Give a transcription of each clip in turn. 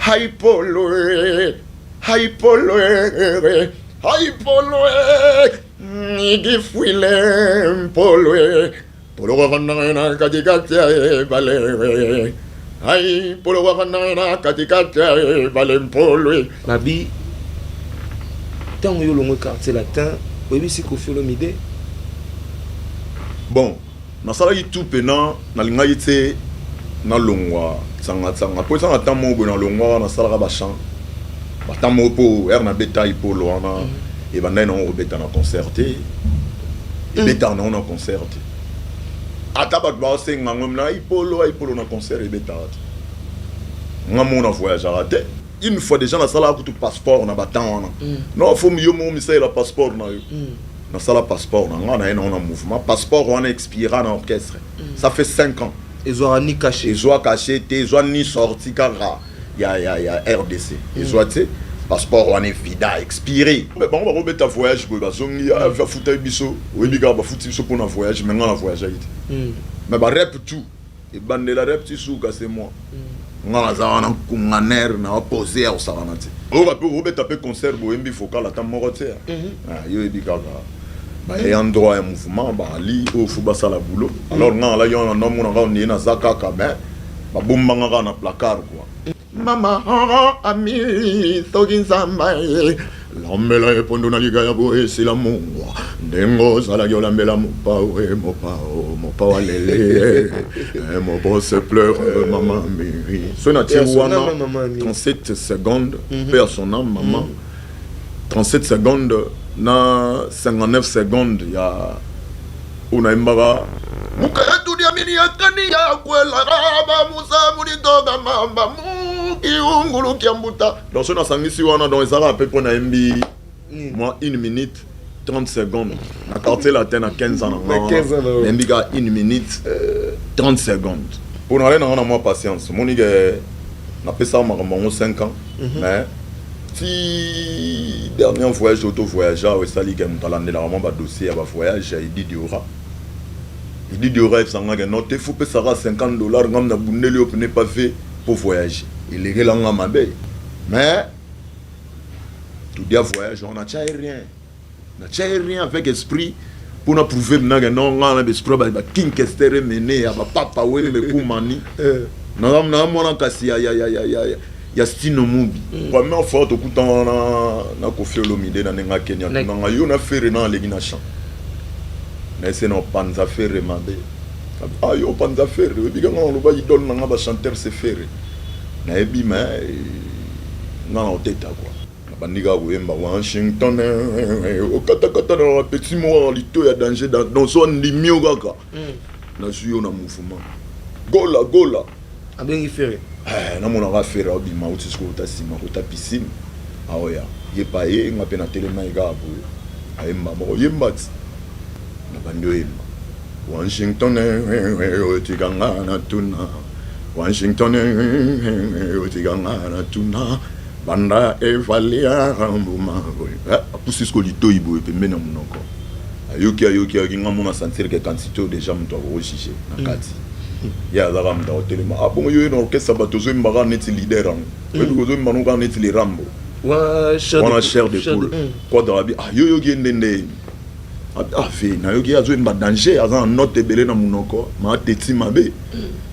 Hai polo e, hai polo e, hai polo e, nikifuile mpolo e, polo wafanda na katikati ya ebale. Hai polo wafanda na katikati ya ebale mpolo e. Babi, ntango yo olongwe Quartier Latin, oyebisi Koffi Olomide? Bon, nasalaki tout mpena, nalingaki te nalongwa tsanga-tsanga, mpo ezanga ntan moko boye nalongwaka, nasalaka bachant batan moko, mpo ere nabeta ipolo wana ebandaki nango kobeta na concert te, ebetaka nango na concert te. Ata bato baosenga yango na ipolo, ipolo na concert ebetaka te. Nga moko na voyageaka te. Une fois déjà nasalaka kutu passeport na batan wana. Non, faut yo moko misalela passeport na yo. Nasala passeport na nga, naye nango na mouvement. Passeport wana expira na orchestre, ça fait 5 ans. Ezwaka ni cachet? Ezwa cachet te, ezwa ni sorti kaka ya RDC, ezwa te. Passeport wana evida, expiré. Bango bakobeta voyage boye, bazongi, afutai biso, oyebi kaka bafuti biso mpona voyage, mais nga na voyageaki te. Mais barep tout ebandela, rep ti suka, c'est moi. Nga naza wana nkunganer na bapose ya kosakana te. Oyoka mpe okobeta mpe concert, boyembi vocal ata moko te. Yo oyebi kaka baayant droit ya mouvement baali oyo faut basala boulot. Alors nga nalaki wana, namonaka ondie naza kaka, mais babombanga kaka na placard quoi. Mama ami, soki nzamba ye lambela epondo na ligaya boye esila mungwa, ndenge ozalaki olambela mopao e mopao, mopao alele, mopo se pleure. Mama mi, soki natie wana 37 secondes, mpe ya son âme mama, 37 secondes na 59 secondes ya oyo nayembaka muketudia yakani yakwela bamusa mulitoka mamba mukiungulukia mbuta. Donc soki nasangisi wana, donc ezalaka mpe mpo nayembi moi 1 minute 30 secondes na Quartier Latin na 15 ans na nga. Nayembi kaka 1 minute 30 secondes mpo nale nanga na mwa patience. Omoni ke napesaka makambo yango 5 ans, mais ti dernier voyage oyo tovoyage awa, esali ke moto alandelaka mwa badossier ya bavoyage ya Edi Diora. Edi Diora efisanga ke non te, faut pesaka 50 $. Ngam na bundeli oyo pene pas fait pour voyager, elekelanga mabe. Mais todia voyage wana, natia ye rien, natia ye rien avec esprit mpona prouver mnake non, nga na baesprit baking Kester Emene ya bapapa Wembe kumani naza mwana kasi ya Stino Mubi. Première fois tokutana na Koffi Olomide na ndenge akenya, tunanga yo na Ferre na aleki na champ na ese na opanza Ferre mabe. Ah, yo opanza Ferre, oyebi kanga naloba idole nanga bachanteur se Ferre, nayebi, mais nga na oteta kua nabandi kaka koyemba Washington okatakata na petit moko lito ya danger. Donc so andimi yo kaka, nazwi yo na mouvement gola gola. Abengi Ferre? Namonaka Ferre abima, auti sikoyo kota nsima, kota piscine, aoya ye pa ye, nga mpe natelemaki kaka boye, ayemba moko, yemba ti nabandi oyemba Washington otikanga na tuna, Washington otikanga na tuna, banda evalia mbuma boye. Apusi siko litoi boye pembeni ya monoko, ayoki, ayoki, ayoki. Nga mona sentir ke quantité oyo déjà moto akokojuge na kati ye azaka moto akotelema. Ah bongo yo ye na orchestre, bato ozoyembaka neti leader yango, oyebi ozoyemba no kaka neti le Rambo wana, chair de poule Quadra. Abi ah, yo yoki ye ndende. Ah fe, nayoki ye azoyemba danger, aza na note ebele na monoko, ma ateti mabe.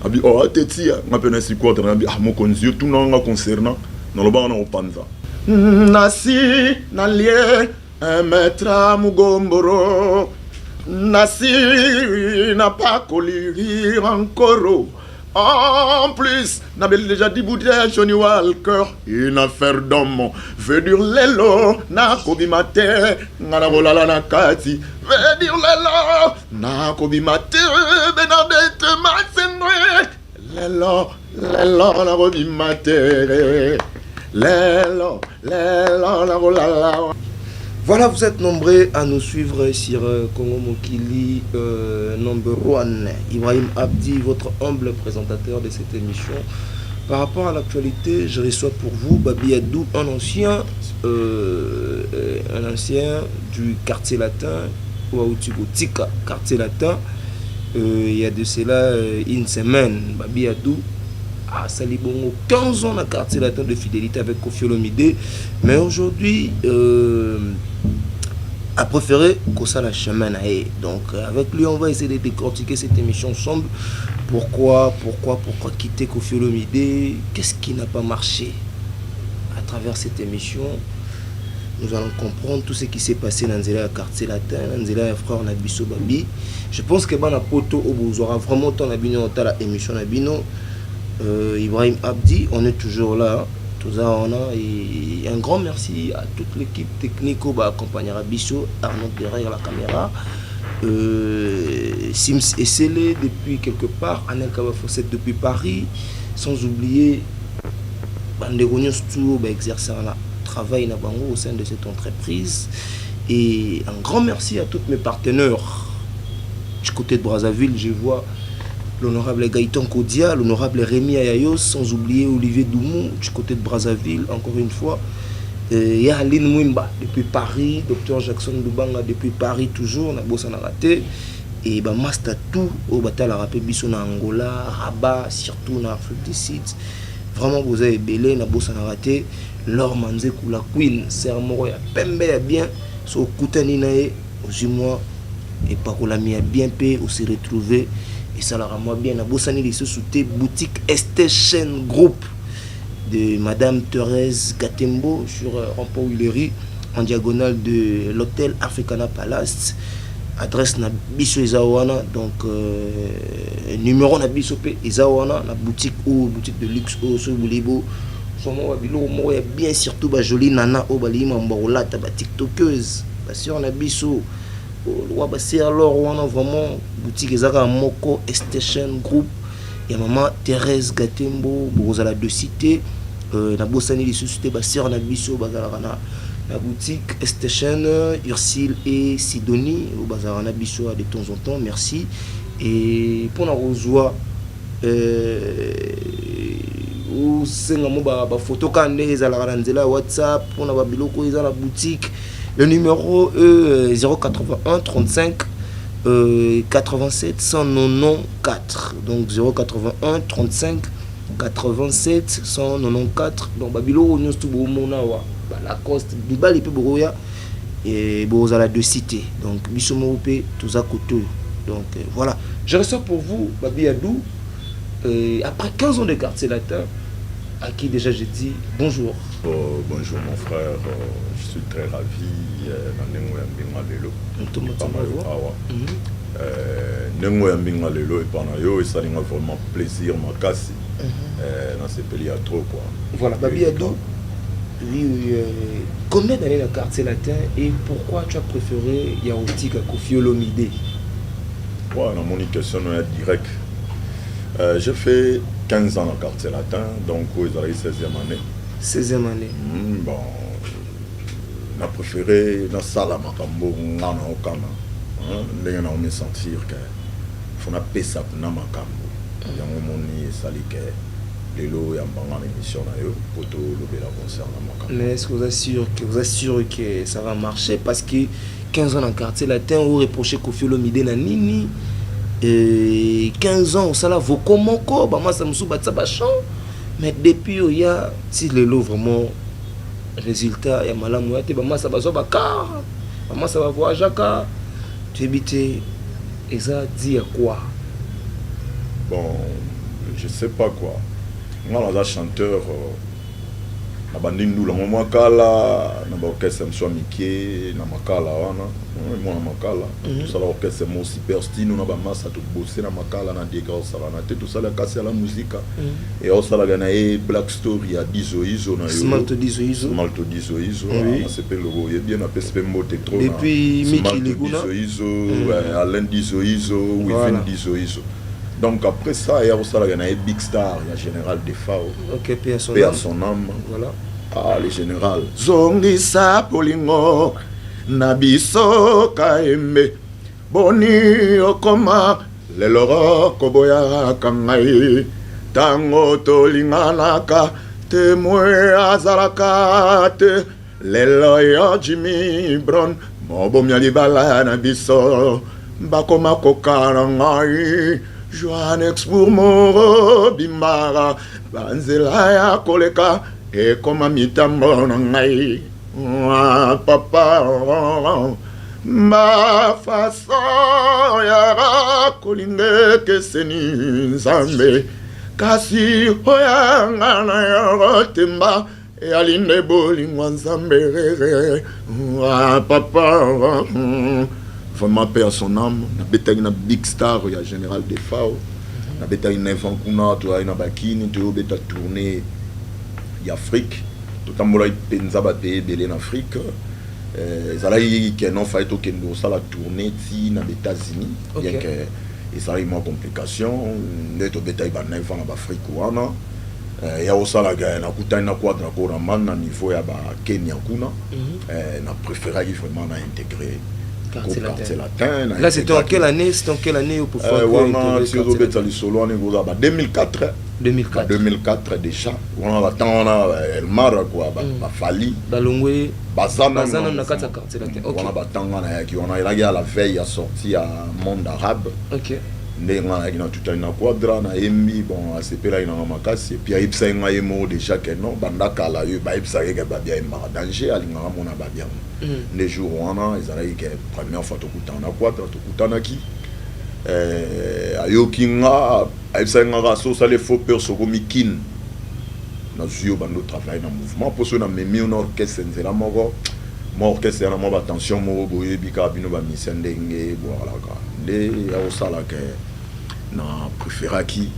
Abi oh, ateti ya nga mpe nasi Quadra. Nabi ah, mokonzi, yo tuna nga concernant nalobaka na kopanza nasi nalie un maître mugomboro, nasi napakoli encore. En plus, nabeli déjà 10 bouteilles Johnny Walker. Une affaire d'homme. Veut dire lelo, nakobima te, nga nakolala na kati. Veut dire lelo, nakobima te, Bernadette Masengwe. Lelo, lelo, nakobima te. Lelo, lelo, nakolala. Voilà, vous êtes nombreux à nous suivre sur Congo Mokili number one. Ibrahim Abdi, votre humble présentateur de cette émission. Par rapport à l'actualité, je reçois pour vous Babi Adou, un ancien du Quartier Latin, Tika, Quartier Latin. Il y a de cela une semaine, Babi Adou Asali bongo 15 ans na Quartier Latin de fidélité avec Koffi Olomide, mais aujourd'hui a préféré kosala chemin na ye. Donc avec lui, on va essayer de décortiquer cette émission ensemble. Pourquoi, pourquoi, pourquoi quitter Koffi Olomide? Qu'est-ce qui n'a pas marché? À travers cette émission, nous allons comprendre tout ce qui s'est passé dans le Quartier Latin, dans le frère na biso Babi. Je pense que bana poto oyo aura vraiment temps na bino la émission na bino. Ibrahim Abdi, on est toujours là. Tout ça on a, et un grand merci à toute l'équipe technique qui accompagnera biso, Arnaud derrière la caméra. Sims et Sélé depuis quelque part, Anel Kabafosset depuis Paris, sans oublier bandeko nyonso tout baexercer na travail na bango au sein de cette entreprise. Et un grand merci à tous mes partenaires. Du côté de Brazzaville, je vois l'honorable Gaëtan Kodia, l'honorable Rémi Ayayos, sans oublier Olivier Doumou du côté de Brazzaville, encore une fois. Il y a Aline Mwimba depuis Paris, Dr Jackson Lubanga depuis Paris toujours, na bossa na raté. Et bah master tout au batalaka biso na Angola, Rabat, surtout na Afrique du Sud. Vraiment vous avez belé na bossa na raté. L'or Manzeku la Queen, sœur moko ya pembe ya bien, so kutani na ye, ozwi mwa epakolami ya bien mpe ose retrouver, esalaka mwa bien. Nabosani lisusu te boutique Station Group de Madame Thérèse Gatembo sur Rond-Point Huilerie, en diagonale de l'hôtel Africana Palace. Adresse na biso eza wana, donc numéro na biso mpe eza wana na boutique oyo, boutique de luxe oyo. Soki bolingi bo vraiment babiloko moko ya bien, surtout bajoli nana oyo balingi mambo ya kolata, batiktokeuse, basœur na biso lokwa basœur alors wana, vraiment boutique eza kaka moko, Station Group ya mama Thérèse Gatembo, bokozala de cité. Nabosani lisusu te basœur na biso bazalaka na boutique Station, Ursile et Sidonie, oyo bazalaka na biso de temps en temps, merci. Et mpona kozwa osenga mo bafoto kaka nde ezalaka na nzela ya WhatsApp mpona babiloko eza na boutique, le numéro 081 35 87 194, donc 081 35 87 194. Donc babiloko nyonso tu bomona awa, balacoste, mibali mpe bokoya, bozala de cité. Donc biso moko mpe toza kote oyo. Donc voilà, je reçois pour vous Babi Adou, après 15 ans de Quartier Latin, à qui déjà j'ai dit bonjour. Oh, bonjour mon frère, je suis très ravi na ndenge oyambi nga lelo epa na yo awa. Ndenge oyambi nga lelo epa na yo, esali nga vraiment plaisir makasi. Nasepeli ya trop quoi. Voilà, Babi Adou, oui, combien d'années dans le Quartier Latin et pourquoi tu as préféré kotika Koffi Olomide? Ouais, namoni question no ya direct. J'ai fait 15 ans dans le Quartier Latin, donc oyo ezalaki 16e année. 16e année. Bon, na préféré nasala makambo nga na okana ndenge na omisentir ke fo napesa mpena makambo yango. Moni esali ke lelo oyambanga na émission na yo po tolobela concernant makambo. Mais est-ce que vous êtes sûr que ça va marcher? Parce que 15 ans dans le Quartier Latin, vous reprochez Koffi Olomide na nini? 15 ans osala voko moko, bamasa mosusu batia bachant, mais depuis oya ti lelo, vraiment résultat ya malamu ya te. Bamasa bazwa bacar, bamasa bavoyageaka, toyebi te eza dû à quoi. Bon, je sais pas quoi. Nga naza chanteur, nabandi ndula ngo mwa kala na baorchestre mosusu ya mike na Makala wana, mwana Makala. Tosala orchestre mo Superstino na bamasa, tobose na Makala na dega osalana te, tosala kasi ala muzika e osalaka na ye Black Story ya Dizo Izo na Smalto Dizo Izo. Smalto Dizo Izo. Nasepeli loko oyebi ye, napesi mpe mbote trop. Depuis Smalto Dizo Izo, Alain Dizo Izo, Wivin Dizo Izo. Donc après ça, ya kosalaka na ye Big Star ya Général Defao. Ok, paix à son paix à âme. Son âme. Voilà. Ah, le général, zongisa bolingo na biso kaembe, boni okoma lelo koboyaka ngai ntango tolinganaka temwe azalaka te. Lelo yo Jimmy Brown, mobomi ya libala na biso, bakoma kokala ngai. Johannesburg mobimba, banzela ya koleka ekoma mitambo na ngai. Papa, bafaçon ya kolinga ekeseni, Nzambe, kasi oyanga na yo temba eyali nde bolingwa Nzambe. Papa, vraiment, paix à son âme. Nabetaki na Big Star ya Général Defao, nabetaki 9 ans kuna. Toyaki na bakini, toyobeta tournée ya Afrique, totambolaki mpenza bapays ebele na Afrique. Ezalaki keno fai tokende kosala tournée ti na baÉtats-Unis, bien que ezalaki mwa complication nde tobetaki ba 9 ans na baAfrique wana. Ya kosalaka, nakutani na Quadra Koraman na niveau ya baKenya kuna. Na préféraki vraiment na intégrer Quartier Latin. Quartier Latin. Là, c'était en quelle année? C'était en quelle année pour Wana ti ozobeta lisolo wana, ekozala ba 2004. 2004. 2004 déjà wana, batemps wana Elmara quoi, baFally. Balongwe. Baza. Baza nanu na kati ya Quartier Latin, ok. Wana batemps wana nayaki wana, elaki à la veille ya sortie ya Monde Arabe. Nde nga nayaki, natutani na Quadra, nayembi. Bon, asepelaki nanga makasi et puis ayebisaki ngai ye moko déjà ke non, banda kala yo bayebisaki ke Babia ayembaka danger, alingaka mona Babia ngo. Nde jour wana ezalaki ke première fois tokutana na Quadra, tokutanaki, ayoki nga, ayebisaki nga kaka: so osali faux perso, okomi Kine, nazwi yo, bando travaille na mouvement, mpo soki namemi yo na orchestre, nzela moko mwa orchestre yana mwa batension moko boyebi kaka bino bamisia ndenge boalaka. Nde ya kosalaka, na préféraki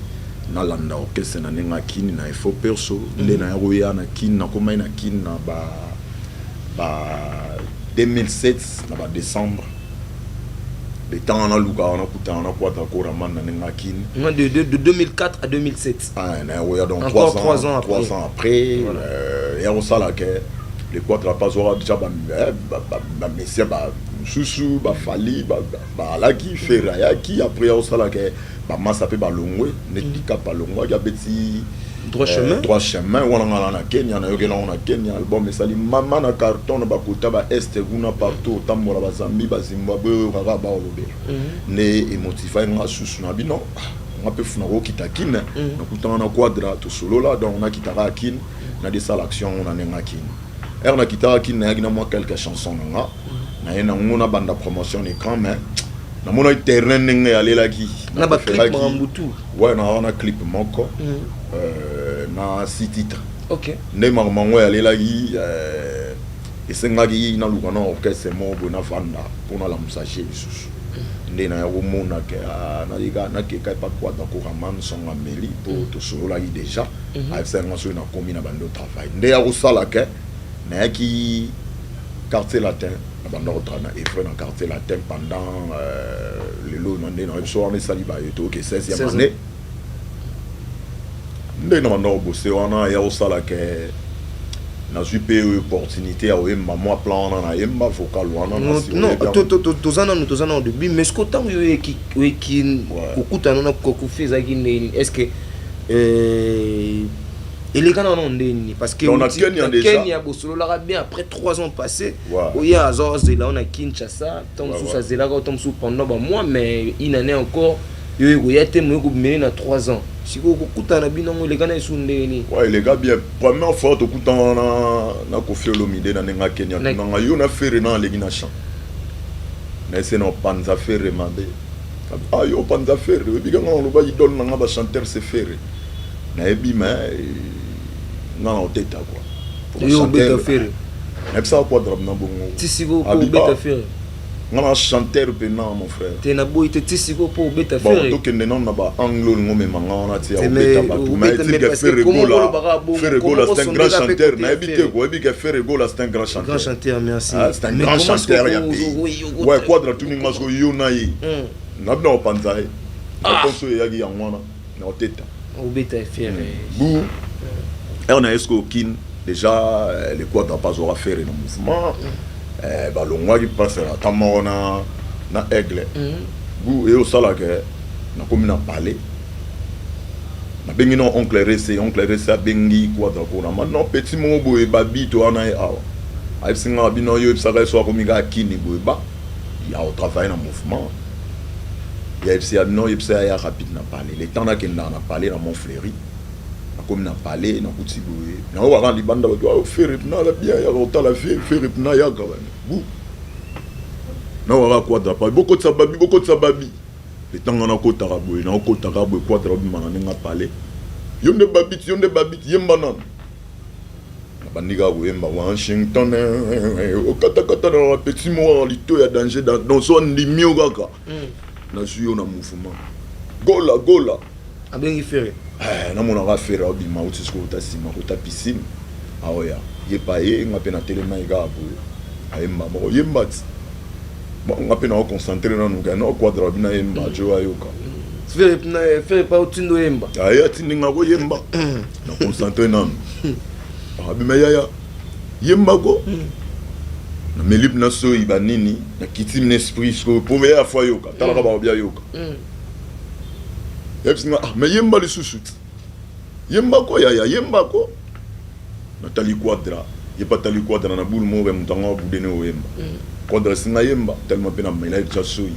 nalanda orchestre na ndenge akini na effort perso. Nde naya koya na Kini, nakomai na Kini na ba 2007, na ba décembre. Le temps nalukaka, nakutana na Quadra Koraman na ndenge akini. De 2004 à 2007. Ah, na koya donc. Encore 3 3 ans ans. Après. 3 ans après. Voilà. Ya kosalaka, le Quadra mpe azwaka déjà bamesia mosusu, baFally baalaki, Ferre ayaki. Après, ya kosalaka, bamasa mpe balongwe neti Dicap alongwaki, abeti Droit Chemin. Droit Chemin wana, nga na Kenya, nayokeli yango na Kenya. Album esali mama na carton na bakota baeste kuna, partout otambola, baZambie, baZimbabwe, oyo kaka baolobela. Nde emotifai nga susu na bino, nga mpe funa kokita Kine. Nakutanga na Quadra, tosolola. Donc nakitaka Kine, nadesala action yango na ndenge Kine. Ere nakitaka Kine, nayaki na mwa quelques chansons na nga, naye nango nabanda promotion na écran, mais namonaki terrain ndenge alelaki. Na baclip, makambo tu. Ouais, na wana clip moko na six titres. Nde makambo yango alelaki, esengaki naluka na orchestre moko boye navanda mpo nalamusa je lisusu. Nde naya komona ke nayeka, nakeka epa Quadra Koraman, songa meli mpo tosololaki déjà. Ayebisaki nga soki nakomi na bando travail, nde ya kosala ke nayaki Quartier Latin, na banda kotravaille na evre na Quartier Latin pendant lelo na nde na biso wana esali baye toyoke 16e 16 année. Nde na banda kobose wana, ya kosala ke nazwi mpe opportunité ya koyemba mwa plan wana, nayemba vocal wana. Non, non, toza nanu début, mais ce que ntango yo oyeki kokutana na Kofi, ezalaki ndeni? Est ce que eleka nano ndeni? Parce que Donc, na Kenya déjà. Kenya bosololaka bien, après 3 ans passés, oya aza azela na Kinshasa, ntango mosusu azelaka, ntango mosusu pendant bamois, mais une année encore yo ekoya te, moye komene na 3 ans. Sikoyo kokutana na bino yango eleka na esu ndenge nini? Ouais, les gars, bien, première fois tokutana na Kofi Olomide na ndenge ya Kenya, tunanga yo na Ferre na aleki na champ na ese na opanza Ferre mabe. Ah, yo opanza Ferre, oyebi kanga naloba idole nanga bachanteur se Ferre, nayebi, mais nga na oteta quoi. Po Yo obeta bachanteur, Ferre. Nayebisaka Quadra na bongo. Ti sikoyo mpo Abi, obeta ah, Ferre. Nga na chanteur mpena, mon frère. Te, naboyi te, ti sikoyo mpo obeta Bon, Ferre. tokende nano na baangle olingo omemanga wana ti ya Te, obeta mais bato. obeta, mais parce que comment olobaka bongo, Ferre Gola, comment c'est un grand osondeka mpe chanteur. côté ya Nayebi te Ferre? ko oyebi ke Ferre Gola, c'est un grand chanteur. Grand chanteur, merci. Ah, c'est un Mais grand comment est-ce chanteur que ya pays. Ouais, Quadra tuninga soko yo na ye, nabi na kopanza ye. Réponse oyo eyaki yango wana, na oteta. Obeta Ferre. Bu ere na ye soki okine déjà, le Quadra mpe azwaka Ferre na mouvement. Balongwaki mpasi ata moko na Aigle. Bu eye osalaka, nakomi na palais, nabengi no oncle Rese. Oncle Rese abengi Quadra Korama: non, petit moko boye babi to wana ye awa, ayebisi nga bino, yo oyebisaka ye so akomi kaka Kini boye, ba ya otravaille na mouvement. Yayebisa non, yebisa ya rapide na palais. Le temps nakendaka na palais na Montfleury, nakomi na palais, nakuti boye, naokaka libanda, bato Ferre pena la bien, yaka kotala fe Ferre pena, yaka bu naokaka Quadra pa, bokotisa Babi, bokotisa Babi. Le ntango nakotaka boye, naokotaka boye, Quadra obima na ndenge apale: "Yo nde Babi ti, yo nde Babi ti, yemba nano." Nabandi kaka koyemba Washington, okatakata na petit moko lito ya danger. Donc so andimi yo kaka, nazwi yo na mouvement Gola Gola. Abengi Ferre. Namonaka Ferre abima, auti sikoyo kota nsima, kota piscine, aoya ye pa ye. Nga mpe natelemaki kaka boye, ayemba moko, yemba ti. Bon, nga mpe nao concentré nanu ka no Quadra bina yemba jo ayoka. Ferre pa otindo oyemba. Aye, atindi nga koyemba, na concentré nanu, abima: "Yaya, yembako." Nameli na soyi banini, nakiti na esprit sikoyo po ya fo ayoka, talaka bakobi ayoka. Yebisi nga: "Ah, mais yemba lisusu ti, yembako yaya, yembako." Natali Quadra, ye mpe atali Quadra na bulu moko ya moto yango abudene oyemba. Quadra esinga yemba tellement mpe na mela tya soyi,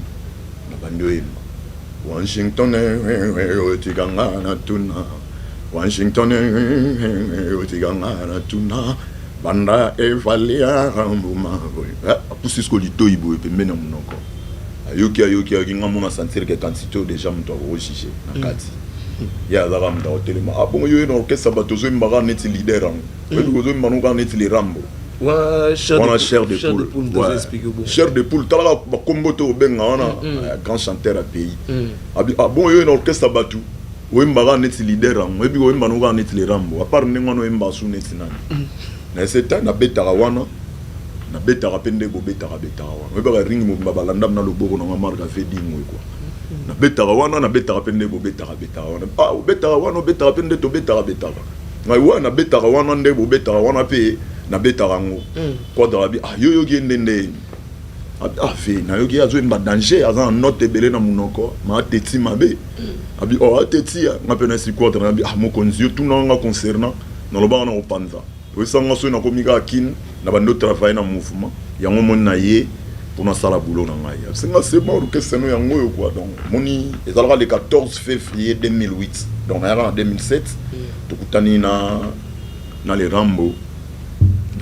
na bandi oyemba Washington otikanga na tuna, Washington otikanga na tuna, banda evalia mbuma boye. Apusi siko litoi boye pembeni ya monoko, ayoki, ayoki, ayoki. Nga mona sentir ke quantité oyo déjà moto akojuge na kati ye azaka moto akotelema. Ah bongo yo ye na orchestre, bato ozoyembaka neti leader yango, oyebi kozoyemba no kaka neti le Rambo. Wana Chair de Poule, Chair de Poule, talaka bakombo to obenga wana grand chanteur ya pays. Ah bon, yo ye na orchestre, bato oyembaka neti leader yango, oyebi koyemba no kaka neti le Rambo. À part ndenge wana, oyemba su neti nani? Na ese nabetaka wana, nabetaka mpe nde bobetaka betaka wana, oyebaka ringi mobimba balanda na loboko nanga marka vedingwe kua. Nabetaka wana, nabetaka mpe nde bobetaka betaka wana. Ah, obetaka wana, obetaka mpe nde tobetaka betaka. Ngai wa nabetaka wana nde bobetaka wana mpe nabetaka yango. Quadra bi: "Ah, yo yoki ye nde nde?" "Ah fe, nayoki azoyemba danger, aza na note ebele na monoko, ma ateti mabe." Abi: "Oh, ateti ya nga mpe." Nasi Quadra nabi: "Ah mokonzi, yo tuna nga concernant nalobaka na kopanza, oyesanga soki nakomi kaka Kine na bandi otravaille na mouvement yango, moni na ye mpona asala boulot na ngai." Asenga: "C'est bon, orchestre no yango oyo quoi." Donc moni ezalaka le 14 février 2008, donc nayaka na 2007, tokutani na le Rambo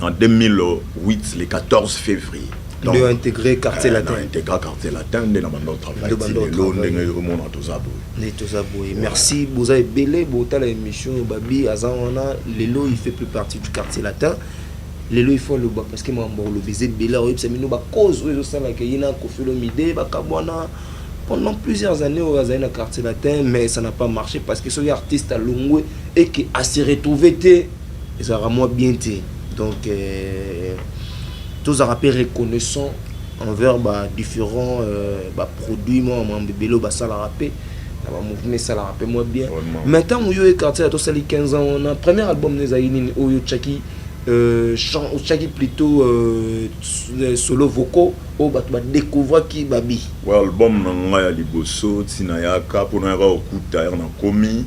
en 2008, le 14 février. Donc intégré Quartier Latin. Intégré Quartier Latin nde na bando travail lelo ndenge omona toza boye. Nde toza boye. Merci. Boza ebele botala émission. Babi aza wana lelo, il fait plus partie du Quartier Latin lelo. Il faut aloba parce que makambo oloba eza ebele. Oyebisa bino bacause oyo ezosalaka ye na Koffi Olomide bakabwana pendant plusieurs années oyo azali na Quartier Latin, mais ça n'a pas marché parce que soki artiste alongwe et que ase retrouve te, ezalaka mwa bien te. Donc tozalaka mpe reconnaissant envers ba différents baproduit mwa mambo ebele oyo basalaka mpe na bamouvement, esalaka mpe mwa bien. Mais ntango yo e Quartier tosali 15 ans wana, premier album no ezali nini oyo otiaki chant, otiaki plutôt solo vocaux oyo bato badécouvraki Babi? Ouais, album na ngai ya liboso ntina yaka mpona yaka kokuta yaka nakomi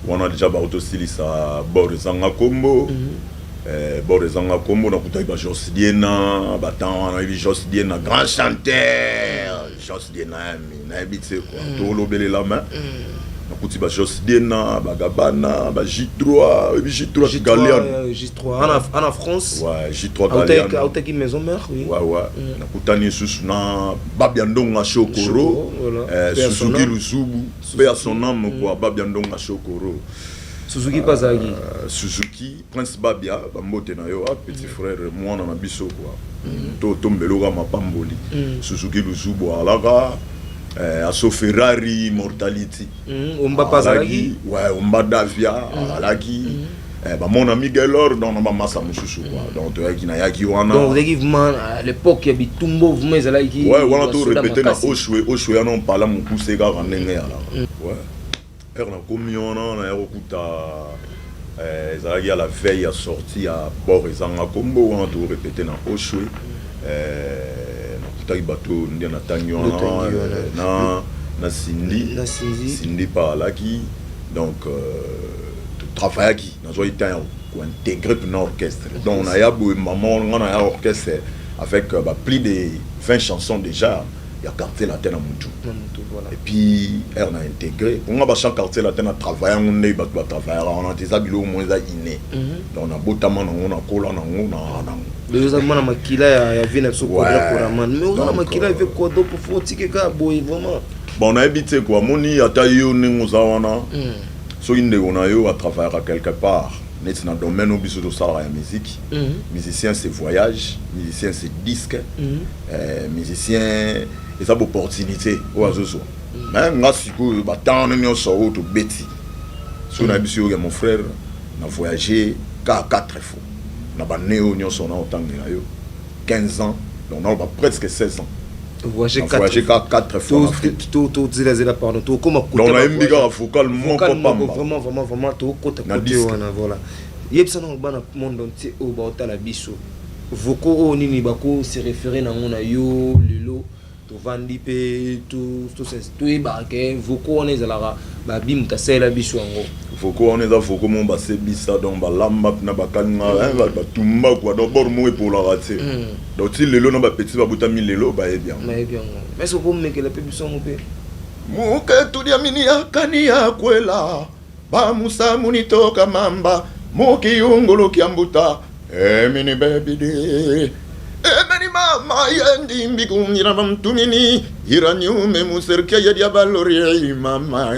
wana déjà bakotosilisa bord ezanga kombo. Bord ezanga kombo, nakutaki ba Jos Diena batan wana. Oyebi Jos Diena, grand chanteur Jos Diena, yami nayebi te kua tolobelela ma. Nakuti ba Jos Diena, bagabana, ba J3, oyebi J3 Galiano? J3 ana France. Ouais, J3 Galiano. Autaki Maison Mère, oui. Ouais. Nakutani lisusu na Babia Ndonga Shokoro, Suzuki Luzubu mpe ya son âme quoi, Babia Ndonga Shokoro. Suzuki mpe azalaki. Suzuki Prince Babia, bambote na yo, ah, petit frère, mwana na biso quoi. To tombeloka mapamboli. Suzuki Luzubu alaka aso Ferrari Immortality. Omba mpe azalaki. Ouais, Omba Davia azalaki. Bamona Miguel Or, donc na bamasa mosusu quoi. Donc toyaki, nayaki wana. Donc ozalaki vraiment à l'époque ya bitumbo, vraiment ezalaki. Ouais, wana to répété na Oshwe. Oshwe wana mpala mokuse kaka ndenge yalaka. Ouais, ere nakomi wana, naya kokuta ezalaki ya la veille ya sortie ya bord ezanga kombo. Wana to répété na Oshwe, nakutaki bato nde natangi wana na Cindy. Na Cindy. Cindy mpe alaki. Donc totravaillaki, nazwaki temps ya kointégrer mpena orchestre. Donc naya boye, mama nga naya orchestre avec bah, plus de 20 chansons déjà. Ya Quartier Latin na mutu. Na mutu, voilà. Et puis aire na intégré mponga bachant Quartier Latin, na travaille yango ndenge bato batravaillaka wana te. Eza biloko mo eza inné, donc nabotama nango, nakola nango, na nango. Mais oza mwana makila ya vie na biso Quadra Koraman, mais oza na makila ya vie Quadra, po otike kaka boye vraiment. Bon, nayebi te quoi. Amoni ata yo ndenge oza wana, soki ndeko na yo atravaillaka quelque part neti na domaine oyo biso tosalaka ya musique, musicien c'est voyage, musicien c'est disque, musicien eza baopportunité oyo azozwa. Mais nga sikoyo, batemps nyonso oyo tobeti, soki nayebi biso yoke, mon frère, na voyagé ka 4 fois na bane oyo nyonso na otangela yo 15 ans, donc naloba presque 16 ans. Voyagé. Na voyagé ka 4 fois en Afrique. Tozelazela, pardon, tokóma. Donc nayembi kaka vocal moko pamba. Vraiment, vraiment, vraiment, tokota Na kote disque. wana, voilà. Yebisa nango bana monde entier oyo baotala biso, vocaux oyo nini bako se référé nango na yo lelo. Tovandi mpe toyebaka ke vocaux wana ezalaka babi moto asalela biso yango. Vocaux wana eza vocaux moko basebisa, donc balamba mpena, bakalinga, batumba quoi. Donc bord moko epolaka te. Donc ti lelo na bapeti babutami lelo bayebi yango. Nayebi yango, mais soki omekela mpe biso yango mpe. Muketulia yakani yakwela bamusa munitoka mamba mukiyungulu kya mbuta emini bebidi emeni mama yendimbi kungira bamtumini iranyume muserkia yedya balori mama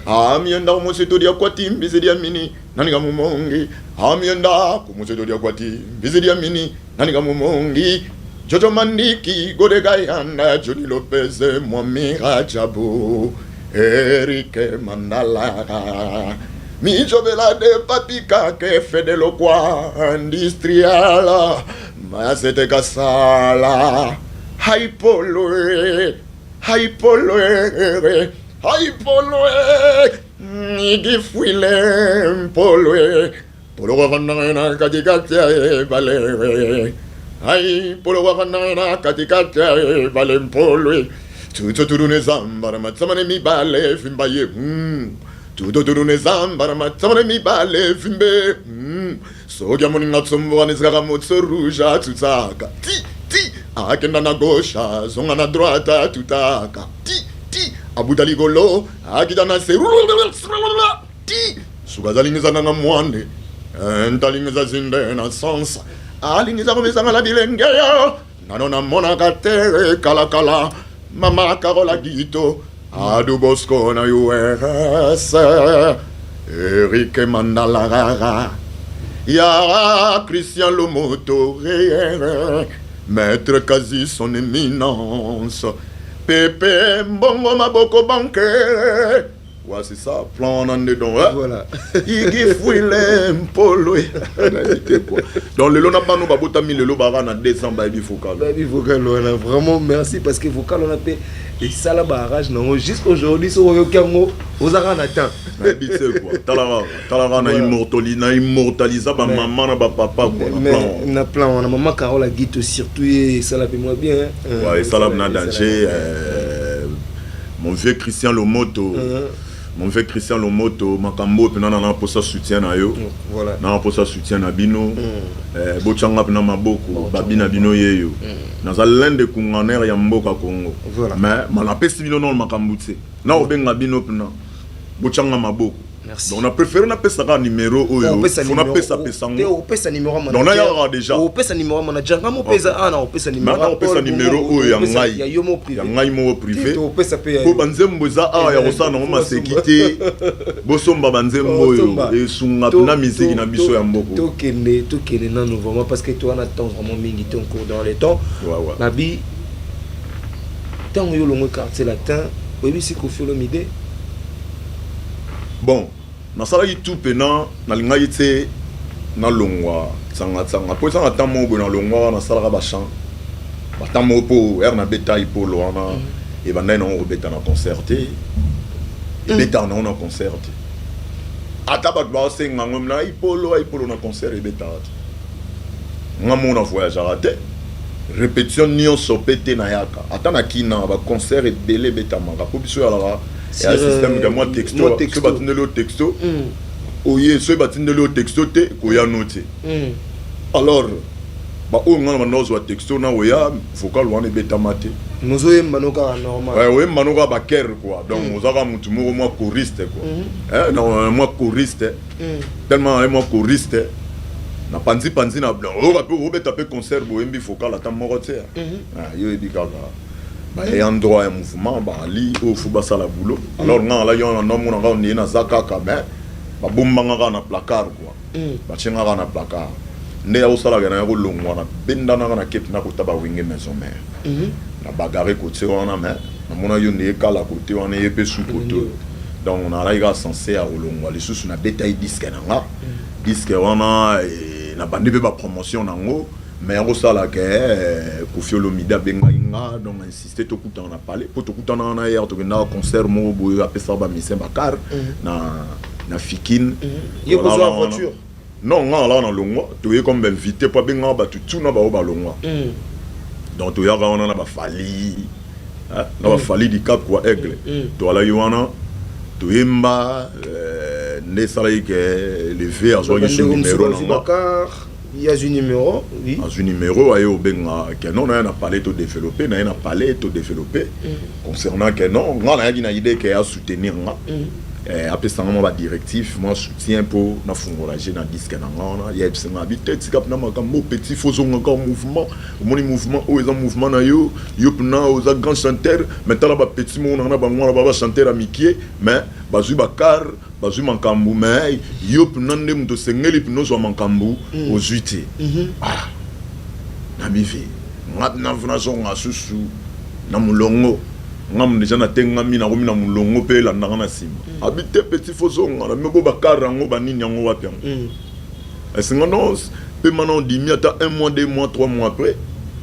amienda kumusitu lya kwati mbizi lya mini nanika mumongi amienda kumusitu lya kwati mbizi lya mini nanika mumongi Jojo Mandiki Godegayanda Johnny Lopez Mwami Rajabu Eric Mandala Mijobela de Papika ke Fedelo kwa industrial Masete Kasala Haipolwe Haipolwe Haipolwe Nigifwile Mpolwe Polo katikati ya ebale. Ai polo na katikati ya ebale mpolwe tuto turune zambara matsamane mibale fimba ye. Tuto turune zambara matsamane mibale fimbe. Soki amoninga tsomboka nesikaka motso rouge atutaka ti ti akenda na gauche, azonga na droite, atutaka ti ti abuta likolo, akita na se ti suka azalingisa nanga mwane ntalingisa zinde na sens alingisa komisanga na bilenge yo nano namonaka te kalakala mama Karola Gito Adu Bosco na US Eric Mandalarara ya Christian Lomoto, Maître Kazi, son éminence Pepe Mbongo Maboko Banque. Ouais, c'est ça, plan wana nde donc, hein? Voilà. Igifwile mpolo nayebi te quoi. Donc lelo na bano babotami lelo baka na 200 bayebi vocal. Bayebi vocal wana. Vraiment merci, parce que vocal wana mpe esala barrage nango jusqu'aujourd'hui. Soki oyoki yango, ozaka na temps. Nayebi te quoi. Talaka, talaka na na immortalisa bamama na bapapa quoi na plan wana. Na plan wana, mama Carole Agito surtout, ye esala mpe mwa bien, hein. Ouais, esala na danger. Mon vieux Christian Lomoto, mon vieux Christian Lomoto, makambo mpena na mposa soutien na yo. Voilà. Na mposa soutien na bino. Botyanga mpena maboko, babi na bino yeyo. Naza l'un des kunganer ya mboka Congo. Voilà. Mais malapesi bino nano makambo te, na obenga bino mpena botyanga maboko. Merci. Donc na préféré napesaka numéro oyo. Opesa. Fo napesa pesa te ngo. Opesa numéro ya Donc manager. nayaka déjà. Opesa numéro ya manager, nga mopesa ana opesa numéro. Maintenant opesa numéro oyo ya ngai. Ya yo mo privé. Ya ngai moko privé. Te, opesa mpe ya mpo yo. Banzembo eza awa ya kosala nango maseki te. Bosomba banzembo oyo. Bosomba. Esunga mpena miziki na biso ya mboka. Tokende, tokende nano vraiment, parce que towana temps vraiment mingi te, encore dans le temps. Ouais. Babi, ntango yo olongwe Quartier Latin, oyebisi Kofi Olomide? Bon, nasalaki tout mpena nalingaki te nalongwa tsanga-tsanga mpo ezanga ntan moko boye. Nalongwaka, nasalaka bachant batan moko mpo ere nabeta ipolo wana ebandaki nango kobeta na concert te, ebetaka nango na concert te. Ata bato baosenga yango na ipolo, ipolo na concert ebetaka te. Nga moko na voyageaka te, répétition nyonso mpe te nayaka. Ata na kina baconcert ebele ebetamaka mpo biso yalaka ya système ka mwa texto. Mwa Soki texto. Batindeli yo texto, oye. Soki batindeli yo texto te, koyano te. Alors baoyo nga na banda kozwa texto na oya, vocal wana ebetama te. Mozoyemba no kaka normal. Ouais, oyemba no kaka bachœur quoi. Donc oza kaka motu moko mwa choriste quoi. Eh, non, mwa choriste. Tellement aye mwa choriste na panzi panzi na oyoka mpe obeta mpe concert, boyembi vocal ata moko te. Ah, yo oyebi kaka baayant droit ya mouvement baali oyo faut basala boulot. Alors nga alaki wana, ndomona kaka ndeye naza kaka, mais babombanga kaka na placard quoi. Batienga kaka na placard nde ya kosalaka na ya kolongwa na bendanaka na kepe na kota bawenge Maison Mère na bagare kote wana. Mais namona yo nde ekala kote wana, ye mpe su kote oyo. Donc nazalaki kaka censé ya kolongwa lisusu, nabeta ye disque na nga, disque wana nabandi mpe bapromotion nango. Mais yango osalaka Kofi Olomide abengaki nga, donc insiste tokutana na palais mpo tokutana wana hier, tokendaka concert moko boye, apesaka bamusicien bacar na Fikine. Ye kozwa voiture? Non, nga alaka na longwa, toye comme bainvité mpo abengaka bato tuna bao balongwa. Donc toyaka wana na bafali, na bafali du Cap quoi, Aigle. Toalaki wana, toyemba nde esalaki ke leve azwaki su numéro na nga. Ye azwi numéro, oui. Azwi numéro, aye obenga ke non, naye na palais todéveloppe, naye na palais todéveloppe concernant ke non, nga nayaki na idée ke asoutenir nga, apesanga mwa badirective, mwa soutien mpo nafungola je na disque na nga wana. Ye ayebisinga abi te, tika mpena makambo, petit, faut ozongaka mouvement. Omoni mouvement oyo eza mouvement na yo, yo mpena oza grand chanteur, mais tala bapetit moko nanga na bango wana, ba bachanteur ya mikie, mais bazwi bacar, bazwi makambo, mais yo mpena nde moto osengeli mpena ozwa makambo, ozwi te. Ah, nabive nga mpena nazonga susu na molongo. Nga déjà natengami, nakomi na molongo mpe elandanga na nsima. Abi te, petit, faut zonga na mebo bacar yango banini yango wapi yango esinga non mpe mana ondimi ata un mois, 2 mois, 3 mois après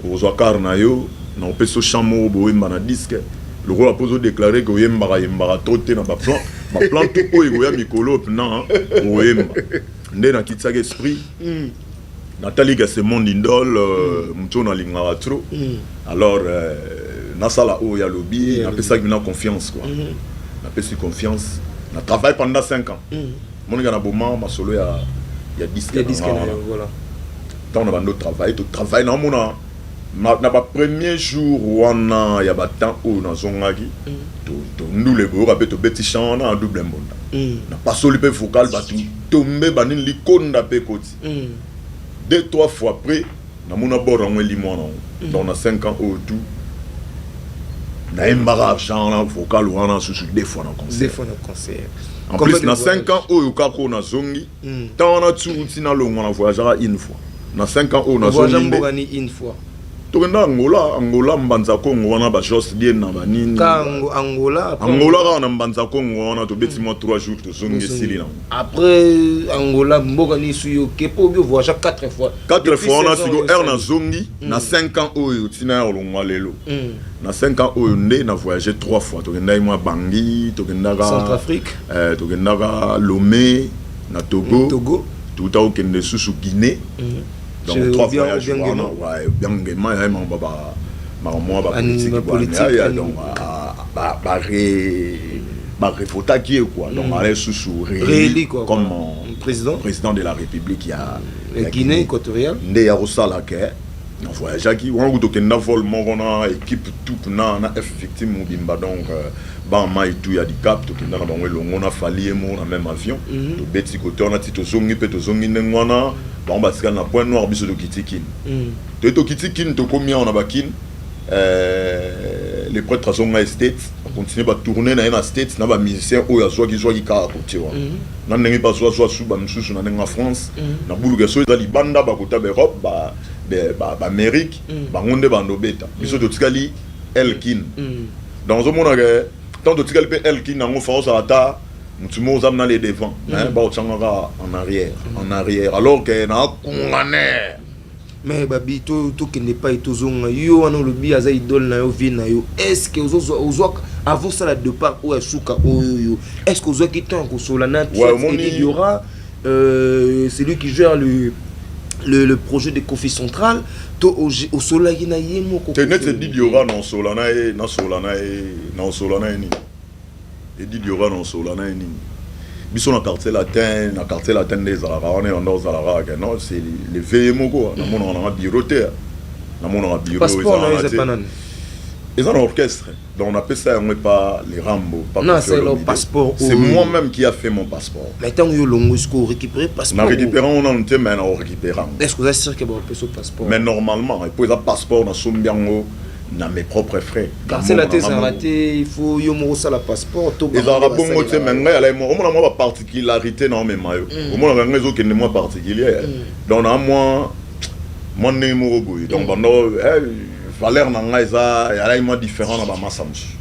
okozwa car na yo na opesi yo champ moko boyemba na disque lokola mpo ozodéclare ke oyembaka yembaka to te na baplan baplan tu oyo ekoya mikolo mpena okoyemba. Nde nakitisaki esprit, natali ke c'est mon idole, motu oyo nalingaka trop. Alors nasala oyo alobi, napesaki bina confiance quoi. Napesi confiance, na travaille pendant 5 ans. Moninga na boma masolo ya disque na nga wana. Ntango na bando travaille, totravaille, naomona na bapremier jour wana ya batemps oyo nazongaki, tondule boyoka mpe tobeti chant wana na double mbonda, napasoli mpe vocal, bato tombe banini, likonda mpe ekoti. Deux, trois fois après namona bord yango elimwa nango. Donc na 5 ans oyo tout nayembaka chant na vocal wana susu deux fois na concert. Deux fois na concert. En plus na 5 ans oyo kaka oyo nazongi, ntango wana tu uti nalongwa na voyageaka une fois na 5 ans oyo nazongi. Mboka ni une fois? Tokenda Angola, Angola, Mbanza Kongo wana, bajos die na banini. Angola? Angola kaka na Mbanza Kongo wana, tobeti mwa 3 jours, tozongi, esili nango. Après Angola, mboka nini su yo ke mpo obi voyage 4 fois? 4 fois wana. Siko heure nazongi na 5 ans oyo ntina ya kolongwa lelo, na 5 ans oyo nde na voyage 3 fois. Tokendaki mwa Bangi, tokendaka Centrafrique. Tokendaka Lomé na Togo. Togo. Tuta kokende susu Guinée. Donc trois voyages wana, ouais, Biangema ya makambo ba makambo mwa bapolitique. Donc barefotaki ye quoi. Donc ale susu réélu comme président. Président de la République ya Guinée équatoriale. Nde ya kosala ke na voyageaki wana kutu, tokenda vol moko na équipe tout na F Victime mobimba. Donc bamai tu ya Dicap, tokenda na bango elongo na Fali ye moko na même avion. Tobeti kote wana ti tozongi mpe tozongi ndenge wana. Bango batikali na Point Noir, biso tokiti Kine. Toye tokiti Kine, tokomi awa na bakine, le prêtre azonga States, acontinue batourne na ye na States na bamusicien oyo azwaki zwaki kaka kote wana na ndenge mpe azwazwa su bamisusu na ndenge ya France na buluka. So eza libanda, bakota baEurope, baAmérique, bango nde bando obeta. Biso totikali elkin. Donc ozomona ke tant totikali mpe elkin yango, fa ozala ata motu moko oza na les devant, baotiangaka en arrière, en arrière, alors ke na akungane. Mais babi tokende epai tozonga. Yo wana olobi aza idole na yo, vie na yo. Est ce que ozwaka avant osala départ oyo ya suka oyo yo, est ce que ozwaki temps ya kosola na Diora, celui qui gère le projet de Kofi Central, to osolaki na ye moko? Te, neti Edi Diora, na osola na ye, nasola na ye, na osola na ye nini? Edi Diora, na osola na ye nini? Biso na Quartier Latin, na Quartier Latin nde ezalaka wana, yanda ozalaka kaka non, c'est le veye moko. Namonaka nanga bureau te, namonaka bureau. Passeport na yo eza pa nani? Eza na orchestre, donc napesa yango epa les Rambo. Non, c'est le passeport. C'est moi-même qui a fait mon passeport. Mais ntango yo olongo, siko orécupérer passeport? Na récupéré yango nanu te, mais na orécupéré yango. Est ce que oza sûr ke baopesa passeport? Mais normalement, epo eza passeport nasombi yango na mes propres frais. Quartier Latin ezalaka te, il faut yo moko osala passeport to? Ezalaka bongo te, mais ngai alai moko. Omona mwa baparticularité na omema yo, omonaka ngai ezokende mwa particulier, donc na mwa ndenge moko boye. Donc bando valeur na ngai eza alai mwa différent na bamasa mosusu.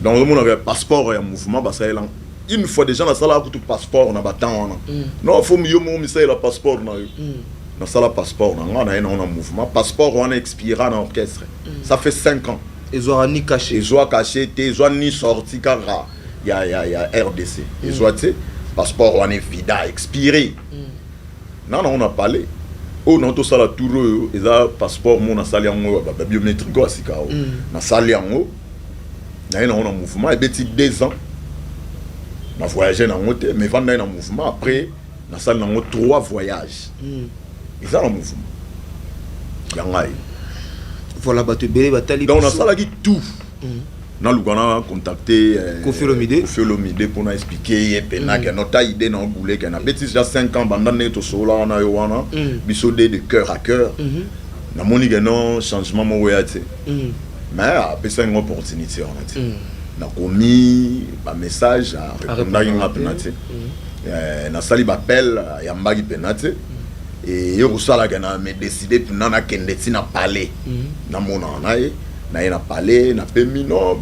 Donc ozomonaka passeport ya mouvement basalela. Une fois déjà nasalaka kutu passeport na batemps wana. Non, faut yo moko misalela passeport na yo. Nasala passeport na nga, naye nango na mouvement. Passeport wana expira na orchestre, ça fait 5 ans. Ezwaka ni cachet? Ezwa cachet te, ezwa ni sorti kaka ya RDC, ezwa te. Passeport wana evida, expiré. Na nango na palais oyo na tosala tour oyo, eza passeport mo nasali yango babiométrique oyo ya sika oyo. Nasali yango, naye nango na mouvement. Ebeti 2 ans na voyage nango te, mais vanda ye na mouvement. Après nasali nango trois voyages, eza na mouvement ya ngai. Voilà, bato ebele batali. Donc nasalaki tout, naluka na contacter Koffi Olomide. Koffi Olomide mpona expliquer ye mpena ke nota idée na obule ke nabeti déjà 5 ans banda ndenge tosolola wana yo wana, biso de cœur à cœur. Namoni ke non, changement moko ya te, mais apesaki ngo opportunité wana te. Nakomi bamessage, arépondaki nga mpena te. Nasali baappel, ayambaki mpena te. Ye kosalaka na me décide mpena nakende ti na palais, namonaka na ye. Na ye na palais, napemi no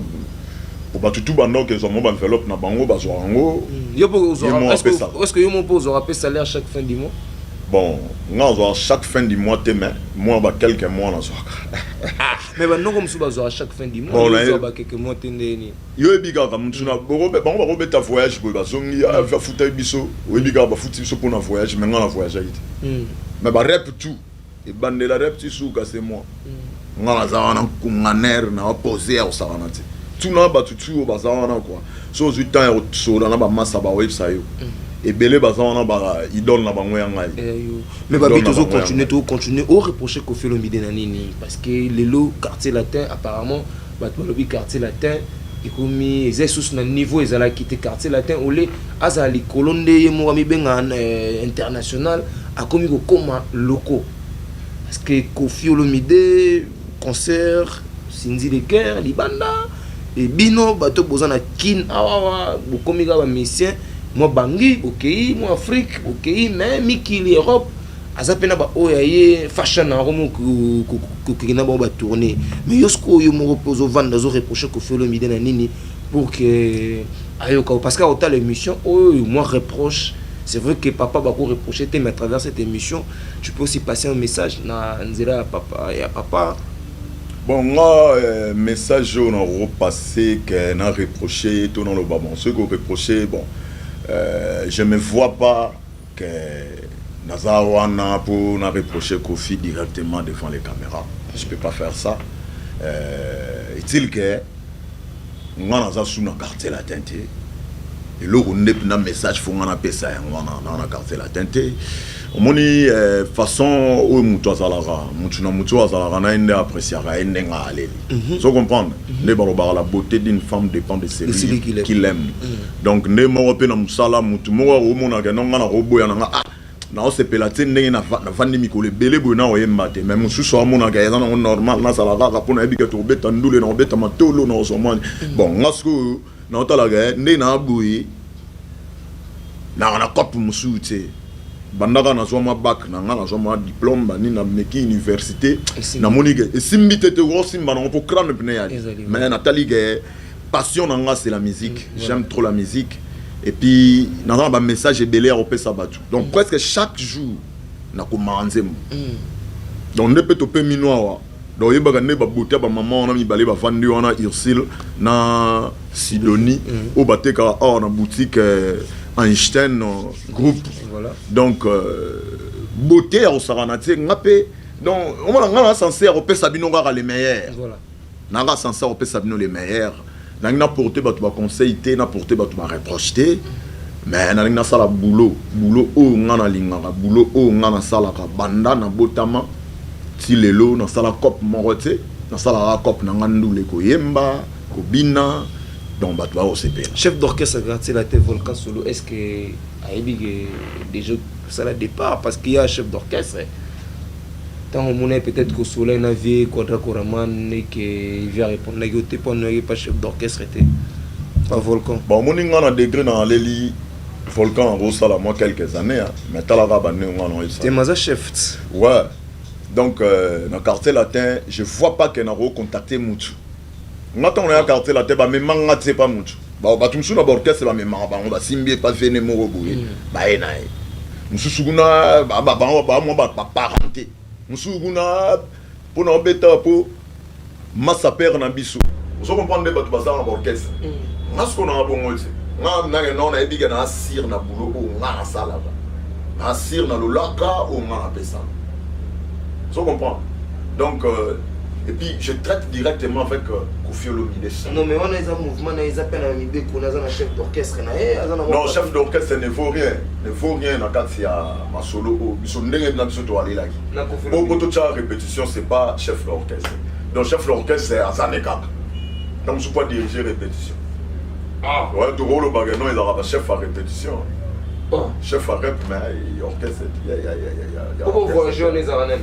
po bato tu bandoka ezwa mo baenveloppe na bango, bazwa yango. Yo mpo est-ce que yo mpo ozwaka mpe salaire chaque fin du mois? Bon, nga nazwaka chaque fin du mois te, mais moi ba quelques mois nazwaka. Mais bandoko mosusu bazwaka chaque fin du mois, ozwa ba quelques mois te, ndeni? Yo oyebi kaka motu na bango bakobeta voyage boye, bazongi, afutaki biso. Oyebi kaka bafuti biso mpona voyage, mais nga na voyageaki te. Mais barep tout ebandela, rep ti suka, c'est moi. Nga naza wana nkunganer na bapose ya kosakana te. Tuna bato tu oyo baza wana kua. So ozwi temps ya kosola na bamasa, baoyebisa yo ebele baza wana, ba idole na bango ya ngai. Mais babi, tozocontinue, tozocontinue. Oreproche Koffi Olomide na nini? Parce que lelo Quartier Latin, apparemment bato balobi Quartier Latin ekomi eza lisusu na niveau ezalaki te. Quartier Latin ole azala likolo nde ye moko amibenga international, akomi kokóma locaux, parce que Koffi Olomide, concert Cindy Le Cœur libanda, ebino bato boza na Kine awawa, bokomi kaka bamusicien mwa bangi, bokei mwa Afrique, bokei mais mikili Europe, aza mpe na baoyo ya ye fashion na yango kokende na bango batourne. Mais yo sikoyo, yo moko mpe ozovanda, ozoreproche Koffi Olomide na nini pour que ayoka? Parce que akotala émission oyo, moi reproche, c'est vrai que papa bako reprocher te, mais à travers cette émission tu peux aussi passer un message na nzela ya papa, ya papa. Bon, nga message oyo na repasse ke na reproche to naloba, bon, soki oreproche, bon, je me vois pas que naza wana pour na reprocher Koffi directement devant les caméras. Je peux pas faire ça. Est-il que nga naza su na Quartier Latin te. Eloko nde mpena message fo nga napesa yango wana, naa na Quartier Latin te. Omoni façon oyo moto azalaka, motu na motu oyo azalaka na ye nde appréciaka ye ndenge aleli. So comprendre nde balobaka: la beauté d'une femme dépend de celui qui l'aime. Donc nde moko mpe na mosala, motu moko akomonaka no nga nakoboya na nga, ah, naosepela te ndenge navandi mikolo ebele boye na oyemba te. Mais mosusu amonaka eza nango normal, nazala kaka mpo nayebi ke tokobeta ndule, na kobeta matolo, na kozwa mwani. Bon, nga sikoyo naotalaka nde na boye naka na cope mosusu te. Bandaka nazwa mwa bac na nga, nazwa mwa diplôme bani, nameki université, namoni ke esimbi te te, kosimba nango mpo crâne pene yali. Mais natali ke passion na nga, c'est la musique. J'aime trop la musique et puis naza na bamessage ebele ya kopesa bato. Donc presque chaque jour nakomaka nzembo. Donc nde mpe topemi no awa. Donc oyebaka nde babote ya bamama wana mibale bavandi wana, Ursule na Sidonie, oyo batekaka awa na boutique Einstein Group. Donc beauté ya kosakana te. Nga mpe donc omona nga na censé ya kopesa bino kaka le meilleur. Nanga censé ya kopesa bino le meilleur. Nangi naporte bato baconseil te, naporte bato bareproche te, mais nalingi nasala boulot, boulot oyo nga nalingaka, boulot oyo nga nasalaka banda nabotama ti lelo. Nasala cope moko te. Nasalaka cope na nga, ndule, koyemba, kobina, donc bato bakosepela. Chef d'orchestre Quartier Latin Volcan Solo, est ce que ayebi ke déjà osala départ? Parce qu'il y a chef d'orchestre, ntango omona peut-être kosola na vie Quadra Koraman eke vi arépondaki yo te mpo anoyaki pas chef d'orchestre te, pas Volcan. Bon, omoni, nga na degré na aleli Volcan akosala mwa quelques années, hein, mais talaka bandenge nga na Te, maza chef. Ouais, donc na Quartier Latin, je vois pas ke nakocontacte mutu. Nga ntango naya Quartier Latin, bamema nga te pa mutu. Bato mosusu na baorchestre bamemaka bango, basimbi epa vene moko boye, baye na ye mosusu kuna, bango bamwa baparenté mosusu kuna mpona obeta mpo masa père na biso. Ozo comprendre nde bato bazala na baorchestre. Nga sikoyo nanga bongo te. Nga nake no nayebi ke naa sûr na boulot oyo nga nasalaka, naa sûr na lolaka oyo nga napesaka. Ozo comprendre? Donc et puis je traite directement avec Koffi Olomide. Non, mais wana eza mouvement na ye, eza mpe na mibeko, naza na chef d'orchestre na ye, aza na Non, chef d'orchestre ne vaut rien, ne vaut rien na kati ya masolo oyo biso, ndenge na biso toalelaki. Na Koffi Po Olomide. Totia répétition, c'est pas chef d'orchestre. Donc chef d'orchestre aza ne kaka donc mosusu po diriger répétition. Ouais, tokolobaka non, ezalaka bachef ya répétition, chef ya rep, mais orchestre ya Po voyage wana ezala nani?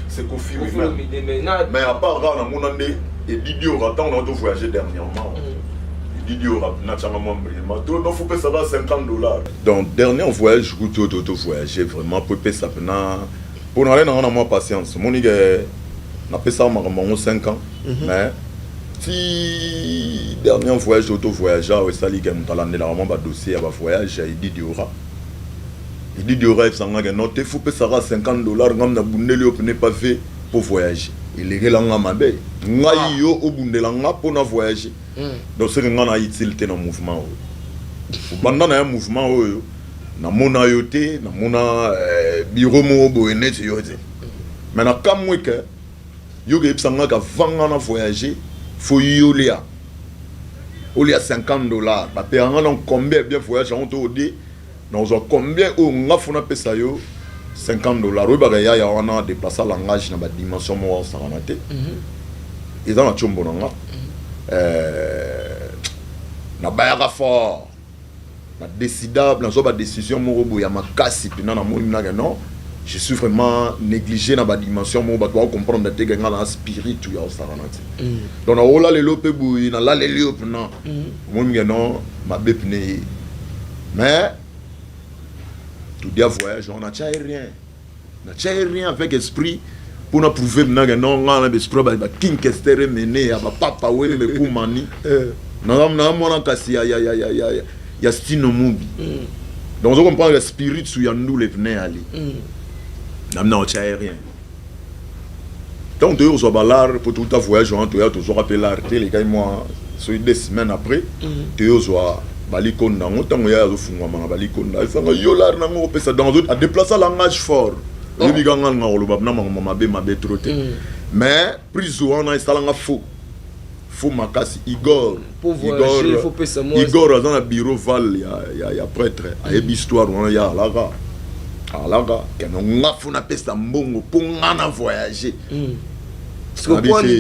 C'est Koffi Koffi lui-même. Olomide, mais na Mais à part kaka namona nde Edidi Ora, ntango na to voyager dernièrement, Edidi Ora natianga mwa mbrema to no faut pesaka 50 $. Donc dernier voyage kutu oyo to voyager vraiment po epesa mpena mpo na ale nanga na mwa patience. Omoni ke napesaka makambo yango 5 ans, mais ti dernier voyage oyo to voyage awa, esali ke moto alandelaka mwa badossier ya bavoyage ya Edidi Ora. Edidi Ora ebisanga ke non te, faut pesaka 50 $. Ngam nabundeli yo pene pave mpo voyage elekelanga mabe. Ngai yo obundela nga mpo na voyage, donc seke nga na utile te na mouvement oyo. Obanda na ya mouvement oyo, namona yo te, namona bureau moko boye neti yo te, mais nakamwe ke yo koyebisa nga ka vanga na voyage, faut yolia olia 50 $. Bapeyaka nga donc combien bien voyage yango to ode nazwa combien oyo nga faut napesa yo 50 $? Oyebaka yaya wana déplaça langage na badimension moko asakana te. Eza na tiombo na nga, nabayaka fort, nadécida, nazwa badécision moko boye ya makasi mpena. Namoni nake non, je suis vraiment négligé na badimension moko bato bakocomprendre te ke nga na spiritu ya osakana te. Donc nakola lelo mpe boye, nalaleli yo mpena, omoni ke non, mabe pene ye. Mais todia voyage wana, natia ye rien, natia ye rien avec esprit mpona prouver mpenza ke non, nga na baesprit baking Kester Emene ya bapapa Wembe kumani na mwana kasi ya Stino Mubi. Donc ozo comprendre spirit su ya ndule pene ali namina otya ye rien. Ntango toyei kozwa balare mpo touta voyage wana, toya tozwaka mpe lare te. Elekai mwa soki 2 semaines après, toyei kozwa balikonda yango. Ntango ya azofungwama na balikonda, esanga yo lare nango kopesa. Donc adéplaça langage fort. Oyebi kanga nga koloba na makambo mabe mabe trop te, mais prise wana esalanga faux faux makasi. Igor, Igor aza na bureau val ya prêtre, ayebi histoire wana. Ya alaka keno nga faut napesa mbongo mpo nga na voyage.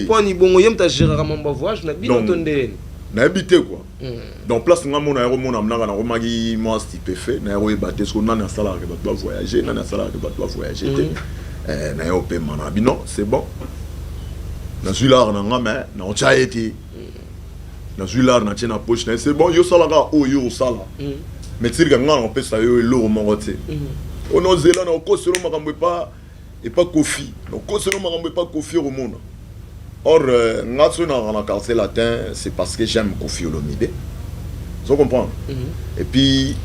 Pwani bongo ye moto agéraka mambo ya voyage na bino to ndeni? Nayebi te quoi. Donc place nga mona yango, mona mnaka nakomaki mwa stupéfait. Naye koyeba te soki nani asalaka bato bavoyage, nani asalaka bato bavoyage te. Naye opema na bino, c'est bon, nazwi lare na nga, mais naotya ye te. Nazwi lare, natie na poche na ye, c'est bon, yo osalaka oyo osala, mais tirika nga na kopesa yo eloko moko te. Oyo nozela na okoselo makambo epa Kofi, nakoselo makambo epa Kofi, okomona. Or nga soki nalaka na Quartier Latin, c'est parce que j'aime Kofi Olomide. Ozo comprendre? Et puis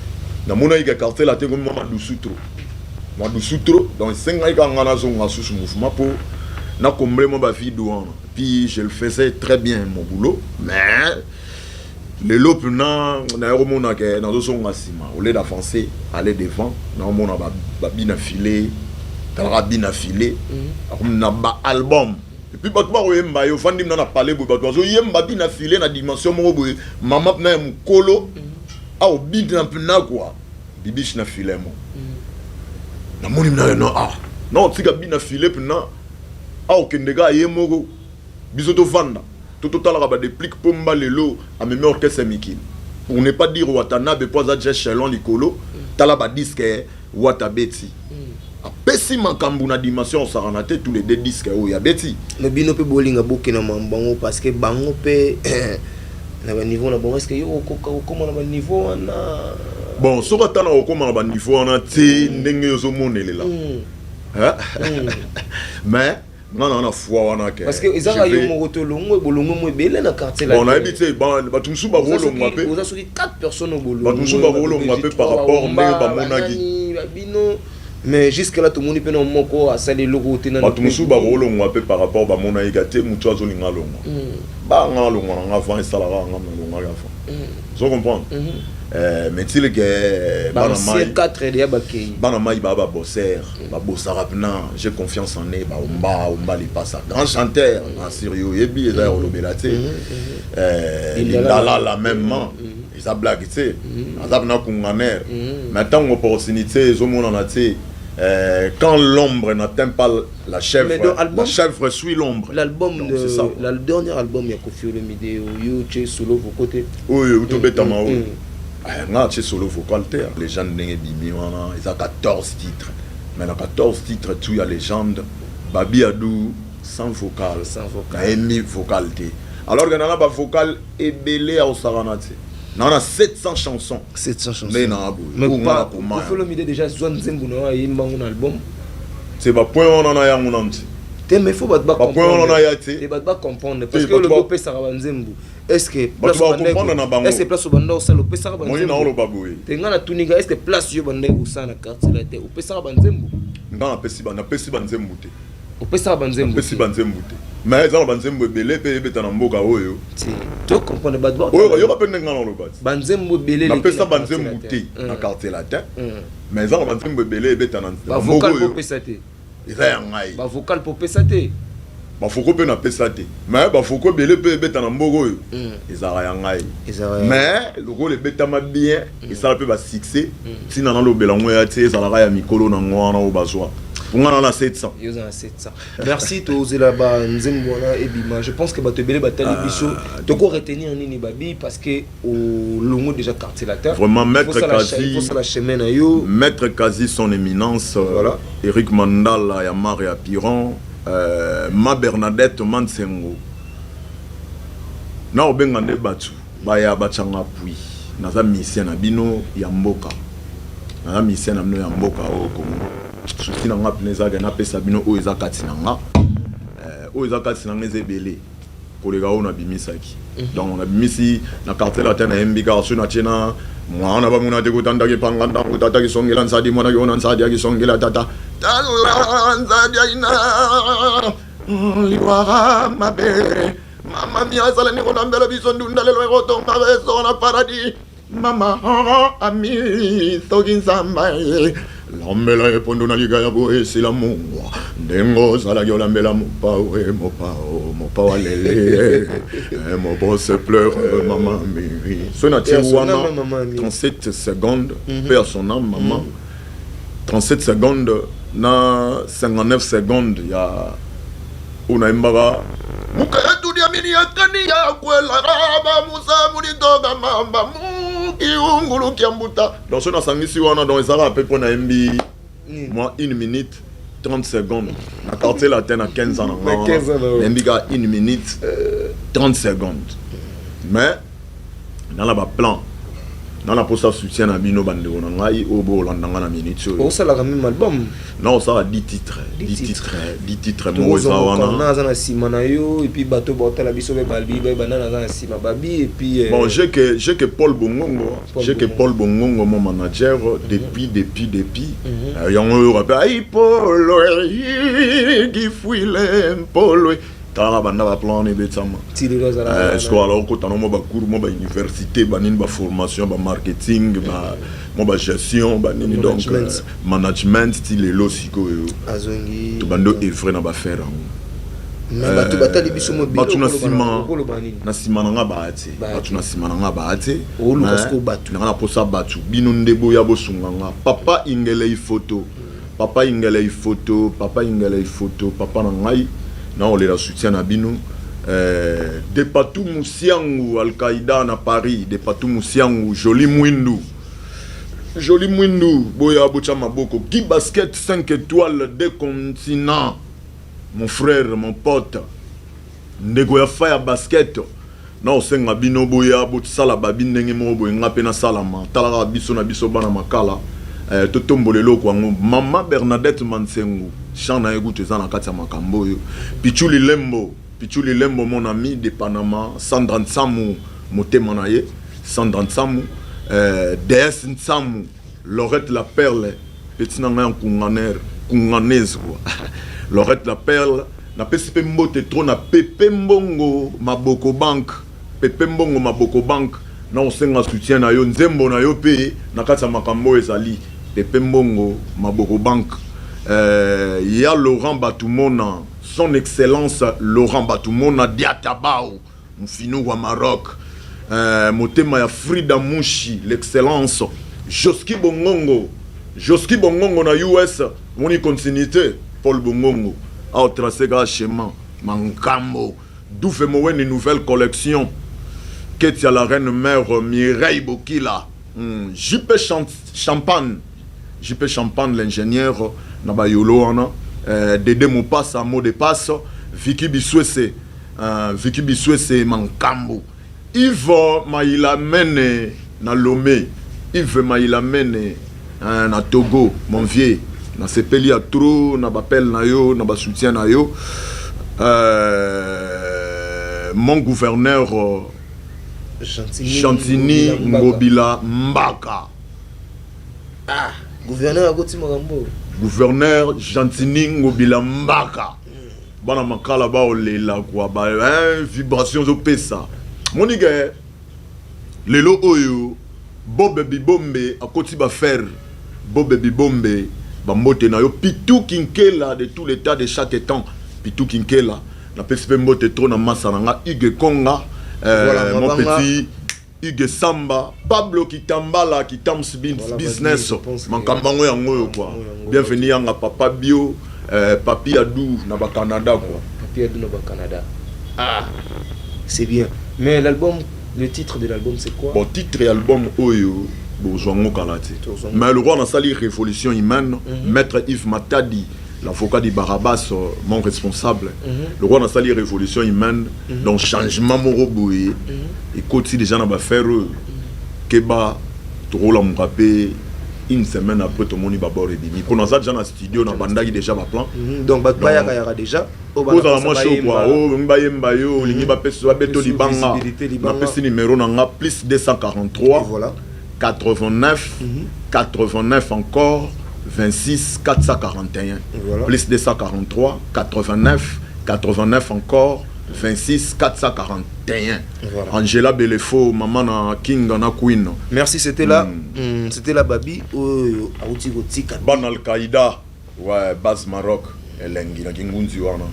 namonaki ke Quartier Latin komi mwa madusu trop, madusu trop. Donc esengaki kaka nga nazonga susu mouvement mpo nakomble mwa bavide wana. Puis je le faisais très bien, mon boulot, mais lelo mpena naye komona ke nazozonga nsima au lieu d'avancer, aller devant. Naomona babina file, talaka bina file akomi na baalbum et puis bato bakoyemba ye. Ofandi mna na palais boye, bato bazoyemba bina file na dimension moko boye. Mama mpena ya mokolo aobina mpena kua bibiche na file mo. Namoni mna no, ah non, tika bina file mpena aokende kaka ye moko. Biso tovanda to totalaka badeplique Pomba lelo amemi orchestre ya mikili, pour ne pas dire Watanabe, mpo aza déjà chelon likolo. Tala badisques Wata beti, apesi makambo na dimension osakana te, tous les deux disques oyo abeti. Mais bino mpe bolinga bokenda mambo bango, parce que bango mpe na baniveau na bango. Est ce que yo okoka kokóma na baniveau wana? Bon, soki ata na kokóma na baniveau wana te, ndenge ozomonelela, mais nga na foi wana ke Parce que ezaka yo moko tolongwe, bolongwe mo ebele na quartier. Bon, nayebi te, bato mosusu bakolongwa mpe. Oza soki 4 personnes. Bato mosusu bakolongwa mpe par rapport ndenge bamonaki. Bino, mais jusque là tomoni mpe na moko asali eloko te. Bato mosusu bakolongwa mpe par rapport bamonaki ka te. Motu azolinga alongwa, banga alongwa nanga avant, esalaka nga nalongwaki avant, ozo comprendre? Mais tileke bana mai bana mai baa babosser, babosaka mpena. J'ai confiance en eux. Baomba omba lipasa, grand chanteur asir, yo oyebi, eza ya kolobela te. Lindalala mêmement, eza blague te, aza mpena kunganer. Mais ntango opportunité ezomonana te, quand l'ombre n'atteint pas la chèvre, Mais dans la chèvre suit l'ombre. L'album Donc, de c'est ça. Le dernier album ya Koffi Olomide oyo tie solo vocal te? Oyo utobetama oyo, nga atie solo vocal te. Légende ndenge ebimi wana, eza 14 titres, mais na 14 titres tout ya légende, Babi Adu sans vocal. Sans vocal. Nayembi vocal te, alors que nanga bavocal ebele ya kosakana te, nanga na 700 chansons. 700 chansons. Nde na boye. Mais oyo nga pas nakoma. Koffi Olomide déjà zwa nzembo na yo, ayembango na album. Te, bapoint wana na yango nanu te. Te, mais faut bato Bapoint wana na ya te. Te, bato bacomprendre, parce Te, que olobi bato opesaka banzembo, est ce que Bato bacomprendre na bango. Est ce que place obanda osala, opesaka Moi na banzembo? oloba boye. Te, nga natuninga, est ce que place yo bandaki kosala na quartier la te, opesaka banzembo? Nga napesi banzembo te. Opesaka banzembo? Napesi banzembo te, mais eza na banzembo ebele mpe ebeta na mboka oyo. Te, to comprendre bato. Oyo yoka mpe ndenge nga na oloba te. Banzembo ebele. Napesa banzembo te na quartier latin, mais eza na banzembo ebele ebeta na mboka Bavocal mpo oyo. opesa te? Eza ya ngai. Bavocal mpo opesa te? Bafoko mpe napesa te, mais bafoko ebele mpe ebeta na mboka oyo ezalaka ya ngai. Ezalaka Mais lokola ebetama bien, esala mpe basuccès, ntina nalobela yango ya te, ezalaka ya mikolo nango wana oyo bazwa mpo nga na 700. Yo oza na 700. Merci, tozela banzembo wana ebima. Je pense que bato ebele batali biso, toko retenir nini, Babi? Parce que olongo déjà quartier latin. Vraiment, maître Kazi. Osala chemin na yo. Maître Kazi, son éminence, Voilà. Eric Mandala ya Mare ya Piron, ma Bernadette Mansengo, na obenga nde bato baya batianga appui. Naza musicien na bino ya mboka, naza musicien na bino ya mboka oyo Kongo. Susi na nga mpena ezalaka napesa bino oyo eza kati na nga. Oyo eza kati na nga eza ebele koleka oyo nabimisaki. Donc nabimisi na quartier latin, nayembi kaka so natie na mwana bamona te kotandaki panga ntango tata kisongela nsadi mwana kiona nsadi akisongela tata tala nzadi aina liwara mabe mama mi azala ni kolambela biso ndunda lelo ekotonga beso na paradis mama ami soki nzamba ye lambela epondo na ligaya boye esila mungwa ndenge ozalaki olambela mopao e mopao mopao alele mobose pleure mama mi so natie wana 37 secondes mpe ya son âme mama, 37 secondes na 59 secondes ya oyo nayembaka muketudia yakani yakwela bamusa mulitoka mamba mukiungulukia mbuta. Donc so nasangisi wana, donc ezalaka mpe mpo nayembi moi 1 minute 30 secondes na quartier latin na 15 ans na nga. Nayembi kaka 1 minute 30 secondes, mais nana baplan nana mposa soutien na bino, bandeko na ngai oyo boolanda nga na minute oyo. Osalaka même album? Na osala 10 titres, 10 titres, 10 titres moko eza wana. Aza na nsima na yo, et puis bato baotala biso mpe babi banana aza na nsima Babi, et puis Bon, j'ai que Paul Bongongo, j'ai que Paul Bongongo, mon manager depuis yango oyo rape ai Paul gifuile Paul talaka banda baplan wana ebetama. Siko alors okota na mwa bacours, mwa bauniversité, banini, baformation, bamarketing, mwa bagestion, banini, donc management, ti lelo sikoyo tobandi oevre na bafaire yango. Bato batali biso. Bato na nsima, na nsima na nga baya te, bato na nsima na nga baya te. Nanga na posa bato, bino nde boya bosunga nga. Papa Ingele Ifoto, papa Ingele Ifoto, papa Ingele Ifoto, papa na ngai, naolela soutien na bino. Depatou Moussiangu, Al-Qaïda na Paris. Depatou Moussiangu, Joli Mwindu, Joli Mwindu, boya botya maboko. Guy Basket 5 étoiles, deux continents, mon frère, mon pote, ndeko ya fa ya basket. Na osenga bino, boya bosala babi ndenge moko boye. Nga mpe nasalama. Talaka biso na biso bana Makala, totombola eloko yango. Mama Bernadette Mansengu, champ na ye kutu eza na kati ya makambo oyo. Pichu Lilembo, Pichu Lilembo, mon ami de Panama. Sandra Nsamu, motema na ye Sandra Nsamu, DS Nsamu, Lorette la Perle, petit na ngai ya Kunganer, Kunganese quoi, Lorette la Perle. Napesi mpe mbote trop na Pepe Mbongo Maboko Bank, Pepe Mbongo Maboko Bank. Na kosenga soutien na yo, nzembo na yo mpe na kati ya makambo oyo ezali. Pepe Mbongo Maboko Bank, ya Laurent Batumona, Son Excellence Laurent Batumona Diatabao Mfinu wa Maroc, motema ya Frida Mushi, l'excellence Joski Bongongo, Joski Bongongo na US. Moni continuité, Paul Bongongo aotrace kaka schéma mankambo. Dufe Moweni, nouvelle collection. Ketia la reine mère, Mireille Bokila, JP Champagne, JP Champagne l'ingénieur na bayolo wana, Dede Mopasa, mot de passe, Vicky Biswese, Vicky Biswese Mankambo, Yves Maïlamene na Lomé, Yves Maïlamene na Togo, mon vieux, nasepeli ya trop na bapele na yo, na basoutien na yo. Mon gouverneur Gentini Ngobila Mbaka. Ah, gouverneur akoti makambo. Gouverneur Gentini Ngobila Mbaka, bana Makala baolela kwa ba, hein, vibration ezopesa. Monike lelo oyo Bobe Bibombe akoti baaffaires. Bobe Bibombe, bambote na yo. Pitu Kinkela de tout l'état, de chaque temps, Pitu Kinkela. Napesi mpe mbote trop na masa na nga Hugue Konga, Voilà, mon Mabanga. petit Hugue Samba, Pablo Kitambala, Kitams Voilà, Business. Babi, je pense que- Makambo yango yango oyo quoi. Yango, yango. Bienvenue yanga papa bio, papi Adou na bacanada quoi. Papi Adou na Canada. Ah, c'est bien. Mais l'album, le titre de l'album, c'est quoi? Bon, titre ya album oyo bozwa yango kala te. Tozwa yango. Mais le roi nasali Révolution humaine. Maître Yves Matadi, l'avocat du Barabas, mon responsable. Le roi nasali Révolution humaine. Donc changement moko boye ekoti déjà na baaffaires oyo. Keba, tokolamuka mpe une semaine après tomoni babord ebimi, mpo naza déjà na studio, nabandaki déjà baplan. Donc bato bayaka yaka déjà. Oyo bana Kozala mwa posa chaud quoi. bayemba. Oyo olingi bayemba yo, olingi bapesa, babeto Pesi libanga. visibilité, libanga. Napesi numéro na nga: plus 243 Et voilà. 89 89 encore 26 441. Voilà. Plus 243 89 89 encore 26 441. Voilà. Angela Belefo, mama na King na Queen. Merci, c'était là. C'était là Babi oyo auti kotika. Bana Al-Qaïda, ouais, base Maroc, elengi na kingunzi wana,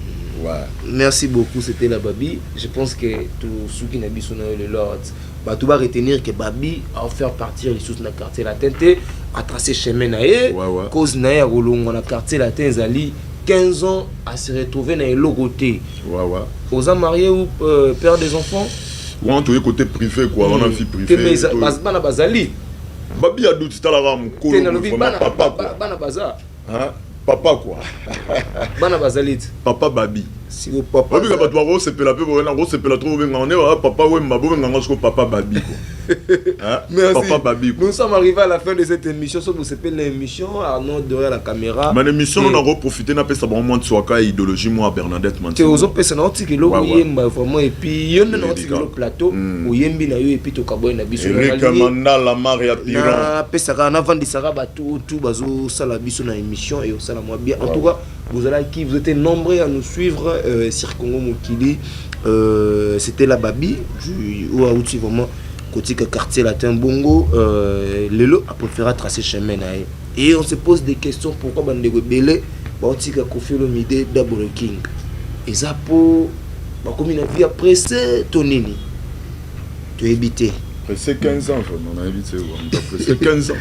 ouais. Merci beaucoup, c'était la Babi. Je pense que tout ceux qui n'a biso na le lord, bato ba retenir que Babi a faire partir les sous na Quartier Latin te, a tracé chemin na ye. Cause na ye ya kolongwa na Quartier Latin ezali 15 ans à se retrouver na eloko te. Oza marié ou père des enfants? Wana toye côté privé quoi, wana vie Te, mais privée. bana bazali? Babi ya duti, talaka Te, mokolo nalobi vraiment bana papa quoi. Bana baza? Hein? Papa quoi. Bana bazali te? Papa Babi. Siko papa Obika bato bakosepela mpe boyena kosepela trop, bobenganga nde baa papa Wemba, bobenganga siko papa Babi quoi. Hein? Merci. Papa Babi quoi. Nous sommes arrivés à la fin de cette émission. Si vous appelez l'émission, Arnaud derrière la caméra. Mais émission no nakoprofite, napesa bango mwa ntswaka ya idéologie mwa Bernadette Te, Manti. ozopesa na otikela oyemba vraiment, et puis yo nde na Oyembi otikela kaka. plateau. Oyembi na yo et puis tokaboyi na biso. Erik Mandala Maria Piron. Napesaka, navandisaka bato oyo tu bazosala biso na émission et osala mwa bien. En tout cas, bozalaki, vous êtes nombreux à nous suivre sur Congo Mokili. C'était la Babi du oyo auti vraiment kotika Quartier Latin bongo, lelo apréféra tracer chemin na ye. Et on se pose des questions: pourquoi bandeko ebele baotika Koffi Olomide Double King? Eza po bakomi na vie ya presse to nini? Toyebi te. Pressé 15 ans, vraiment nayebi te, moto pressé 15 ans.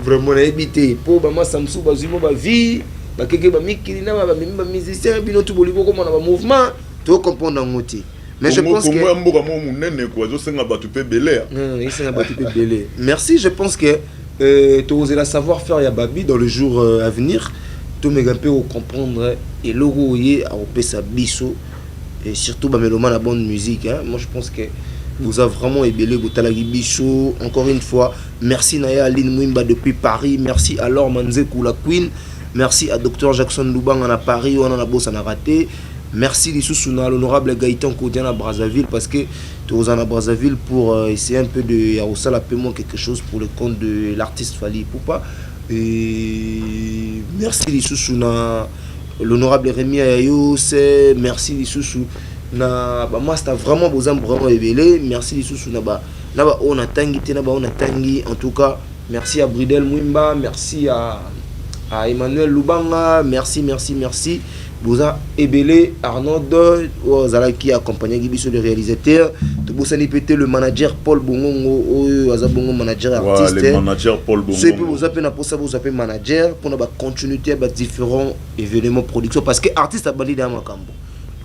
Vraiment nayebi te, mpo bamasa mosusu bazwi mo bavie, bakeke bamikili na bamemi bamusicien. Bino tu bolingi okoma na bamouvement, tocomprendre yango te. Mais je pense Congo que ya mboka moko monene ko, ezosenga bato mpe ebele. Non, esenga bato mpe ebele. Merci, je pense que tozela savoir faire ya Babi dans le jour à venir. Tomeka mpe kocomprendre eloko oyo ye akopesa biso et surtout bamélomane na bonne musique, hein. Moi, je pense que vous avez vraiment ebele botalaki biso. Encore une fois, merci na ye Aline Mwimba depuis Paris, merci à Laure Manzeku la Queen, merci à Dr Jackson Lubanga na Paris wana na bosanaka te. Merci lisusu na l'honorable Gaëtan Kodian na Brazzaville, parce que toza na Brazzaville pour essayer un peu de ya kosala pe moi quelque chose pour le compte de l'artiste Fally Ipupa. Et merci lisusu na l'honorable Rémi Ayayo, c'est merci lisusu na ba master, vraiment boza vraiment ebele. Merci lisusu na ba oyo natangi te, na ba oyo natangi. En tout cas, merci à Bridel Mwimba, merci à Emmanuel Lubanga, merci, merci, merci, boza ebele. Arnaud oyo azalaki accompagnaki biso, le réalisateur. Tobosani mpe te le manager Paul Bongongo, oyo aza bongo manager artiste. Le manager Paul Soki mpe Bongongo. Boza mpe na mposa bozwa mpe manager mpona bacontinuité ya badifférents événements, production, parce que artiste abandi ya makambo.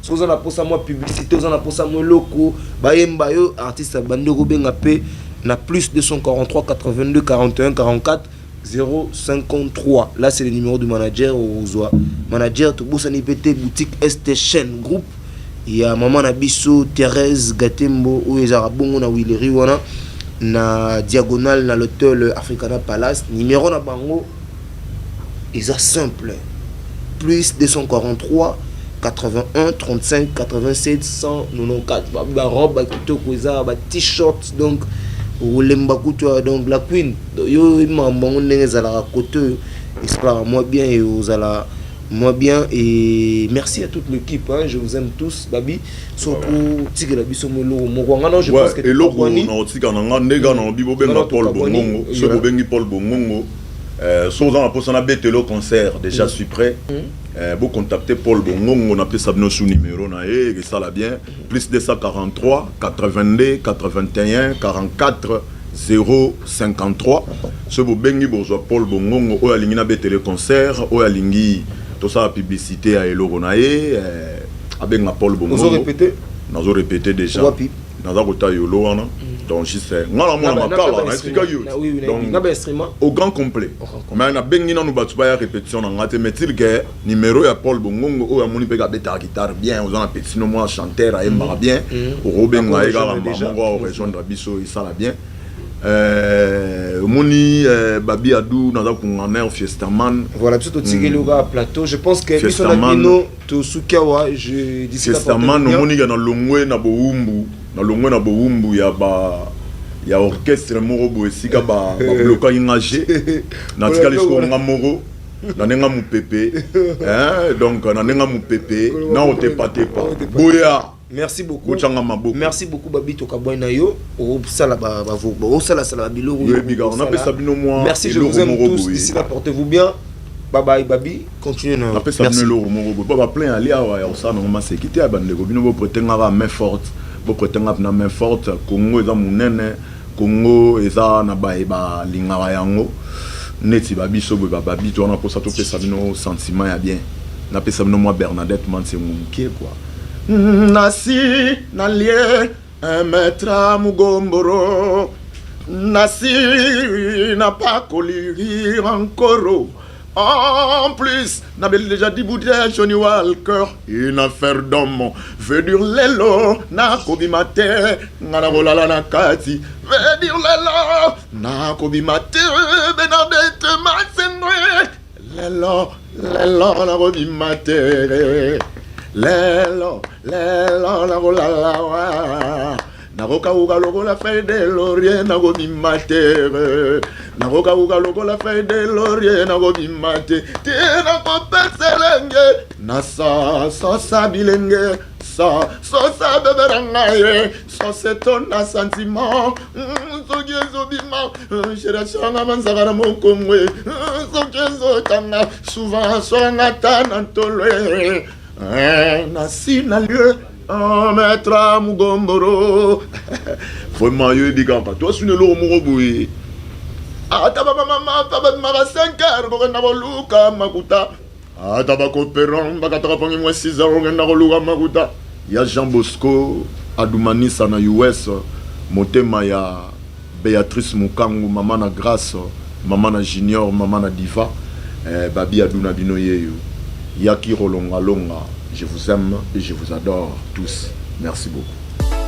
Soki oza na mposa mwa publicité, oza na mposa mwa eloko bayemba yo, artiste abandi, okobenga mpe na plus 243 82 41 44 053. Là, c'est le numéro du manager. Ozwa manager. Tobosani mpe te boutique ST Chaîne Groupe ya mama na biso Thérèse Gatembo, oyo ezalaka bongo na Wileri wana, na diagonale na l'hôtel Africana Palace. Numéro na bango eza simple: plus 243 81 35 87 194. Barobe bakitoko eza, ba t-shirt, donc okolemba kutu. Donc la Queen, yo makambo yango ndenge ezalaka kote oyo esalaka mwa bien e ozala moi bien. Et merci à toute l'équipe, hein, je vous aime tous. Babi, soko tikela biso mo eloko moko nga non, je pense que eloko na otika na nga ndenge na obi bobenga Paul Bongongo. Soki bobengi Paul Bongongo, soki oza na mposa nabetelo concert, déjà suis prêt. Bocontacte Paul Bongongo, napesa bino su numéro na ye, esala bien: plus 243 82 81 44 053. Soki bobengi, bozwa Paul Bongongo. Oyo alingi nabetele concert, oyo alingi tosala publicité ya eloko na ye, abenga Paul Bongongo. Nazo répété déjà, naza kota yolo wana. Donc juste nga na mona makala na esika yo, donc au grand complet. Mais nabengi nanu bato baya répétition na nga te, mais tilke numéro ya Paul Bongongo. Oyo amoni mpe kabetaka guitare bien, oza na petit no mwa chanteur ayembaka bien, okobenga ye kaka moko, aorejoindre biso, esala bien. Omoni Babi Adu, naza konganer Fiestaman. Voilà, biso totikeli oka plateau. Je pense que biso na bino tosuki awa. Je Fiestaman, omoni ka na longwe na bowumbu, na longwe na bowumbu ya ba ya orchestre moko boye, esika bablokaki nga je natikali sikoyo nga moko na ndenge mopepe. Donc na ndenge mopepe na otepatepa boya. Merci beaucoup. Botyanga maboko. Merci beaucoup, Babi. Tokabwai na yo, osala osalasala babiloko. Yoyebi napesa bino mwa Merci, je vous aime tous. D'ici là, portez-vous bien. Bye bye. Babi, continue na. Napesa bino eloko moko boye, baplein ali awa ya kosala nango maseki te ya bandeko. Bino boprêtengaka main forte, boprêtenga mpena main forte. Congo eza monene, Congo eza na baye balingaka yango neti babiso boye, bababi to wana. Mposa topesa bino sentiment ya bien, napesa bino mwa Bernadette Mansengo mokie quoi. Nasi nalie un maître mugomboro, nasi napakoli ankoro. En plus, n'avait déjà dit bouteille Johnny Walker. Une affaire d'homme veut dire lelo nakobima te, nga nakolala na kati. Veut dire lelo nakobima te, Bernadette Masengo. Lelo lelo nakobima te, lelo lelo nakolala wa, nakokauka lokola feuille de laurier, nakobima te, nakokauka lokola feuille de laurier, nakobima te te, nakopesa elenge nasasosa bilenge sa sosa bebe na ngai ye soseto na sentiment. Soki ezobima chéri, manzaka na mokongwe, soki ezotanga souvent swanga ta na ntolo nasi na lieu maître mugomboro. Vraiment, yoyebi kaka twasuni eloko moko boye. Ata bamamama babimaka 5 heures kokenda koluka makuta, ata bacoopérant bakataka mpongi mwa 6 heures kokenda koluka makuta ya Jean Bosco. Adumanisa na US, motema ya Béatrice Mukangu, mama na Grâce, mama na Junior, mama na Diva, Babi Adu na bino yeyo. Yaki Rolonga Longa, je vous aime et je vous adore tous. Merci beaucoup.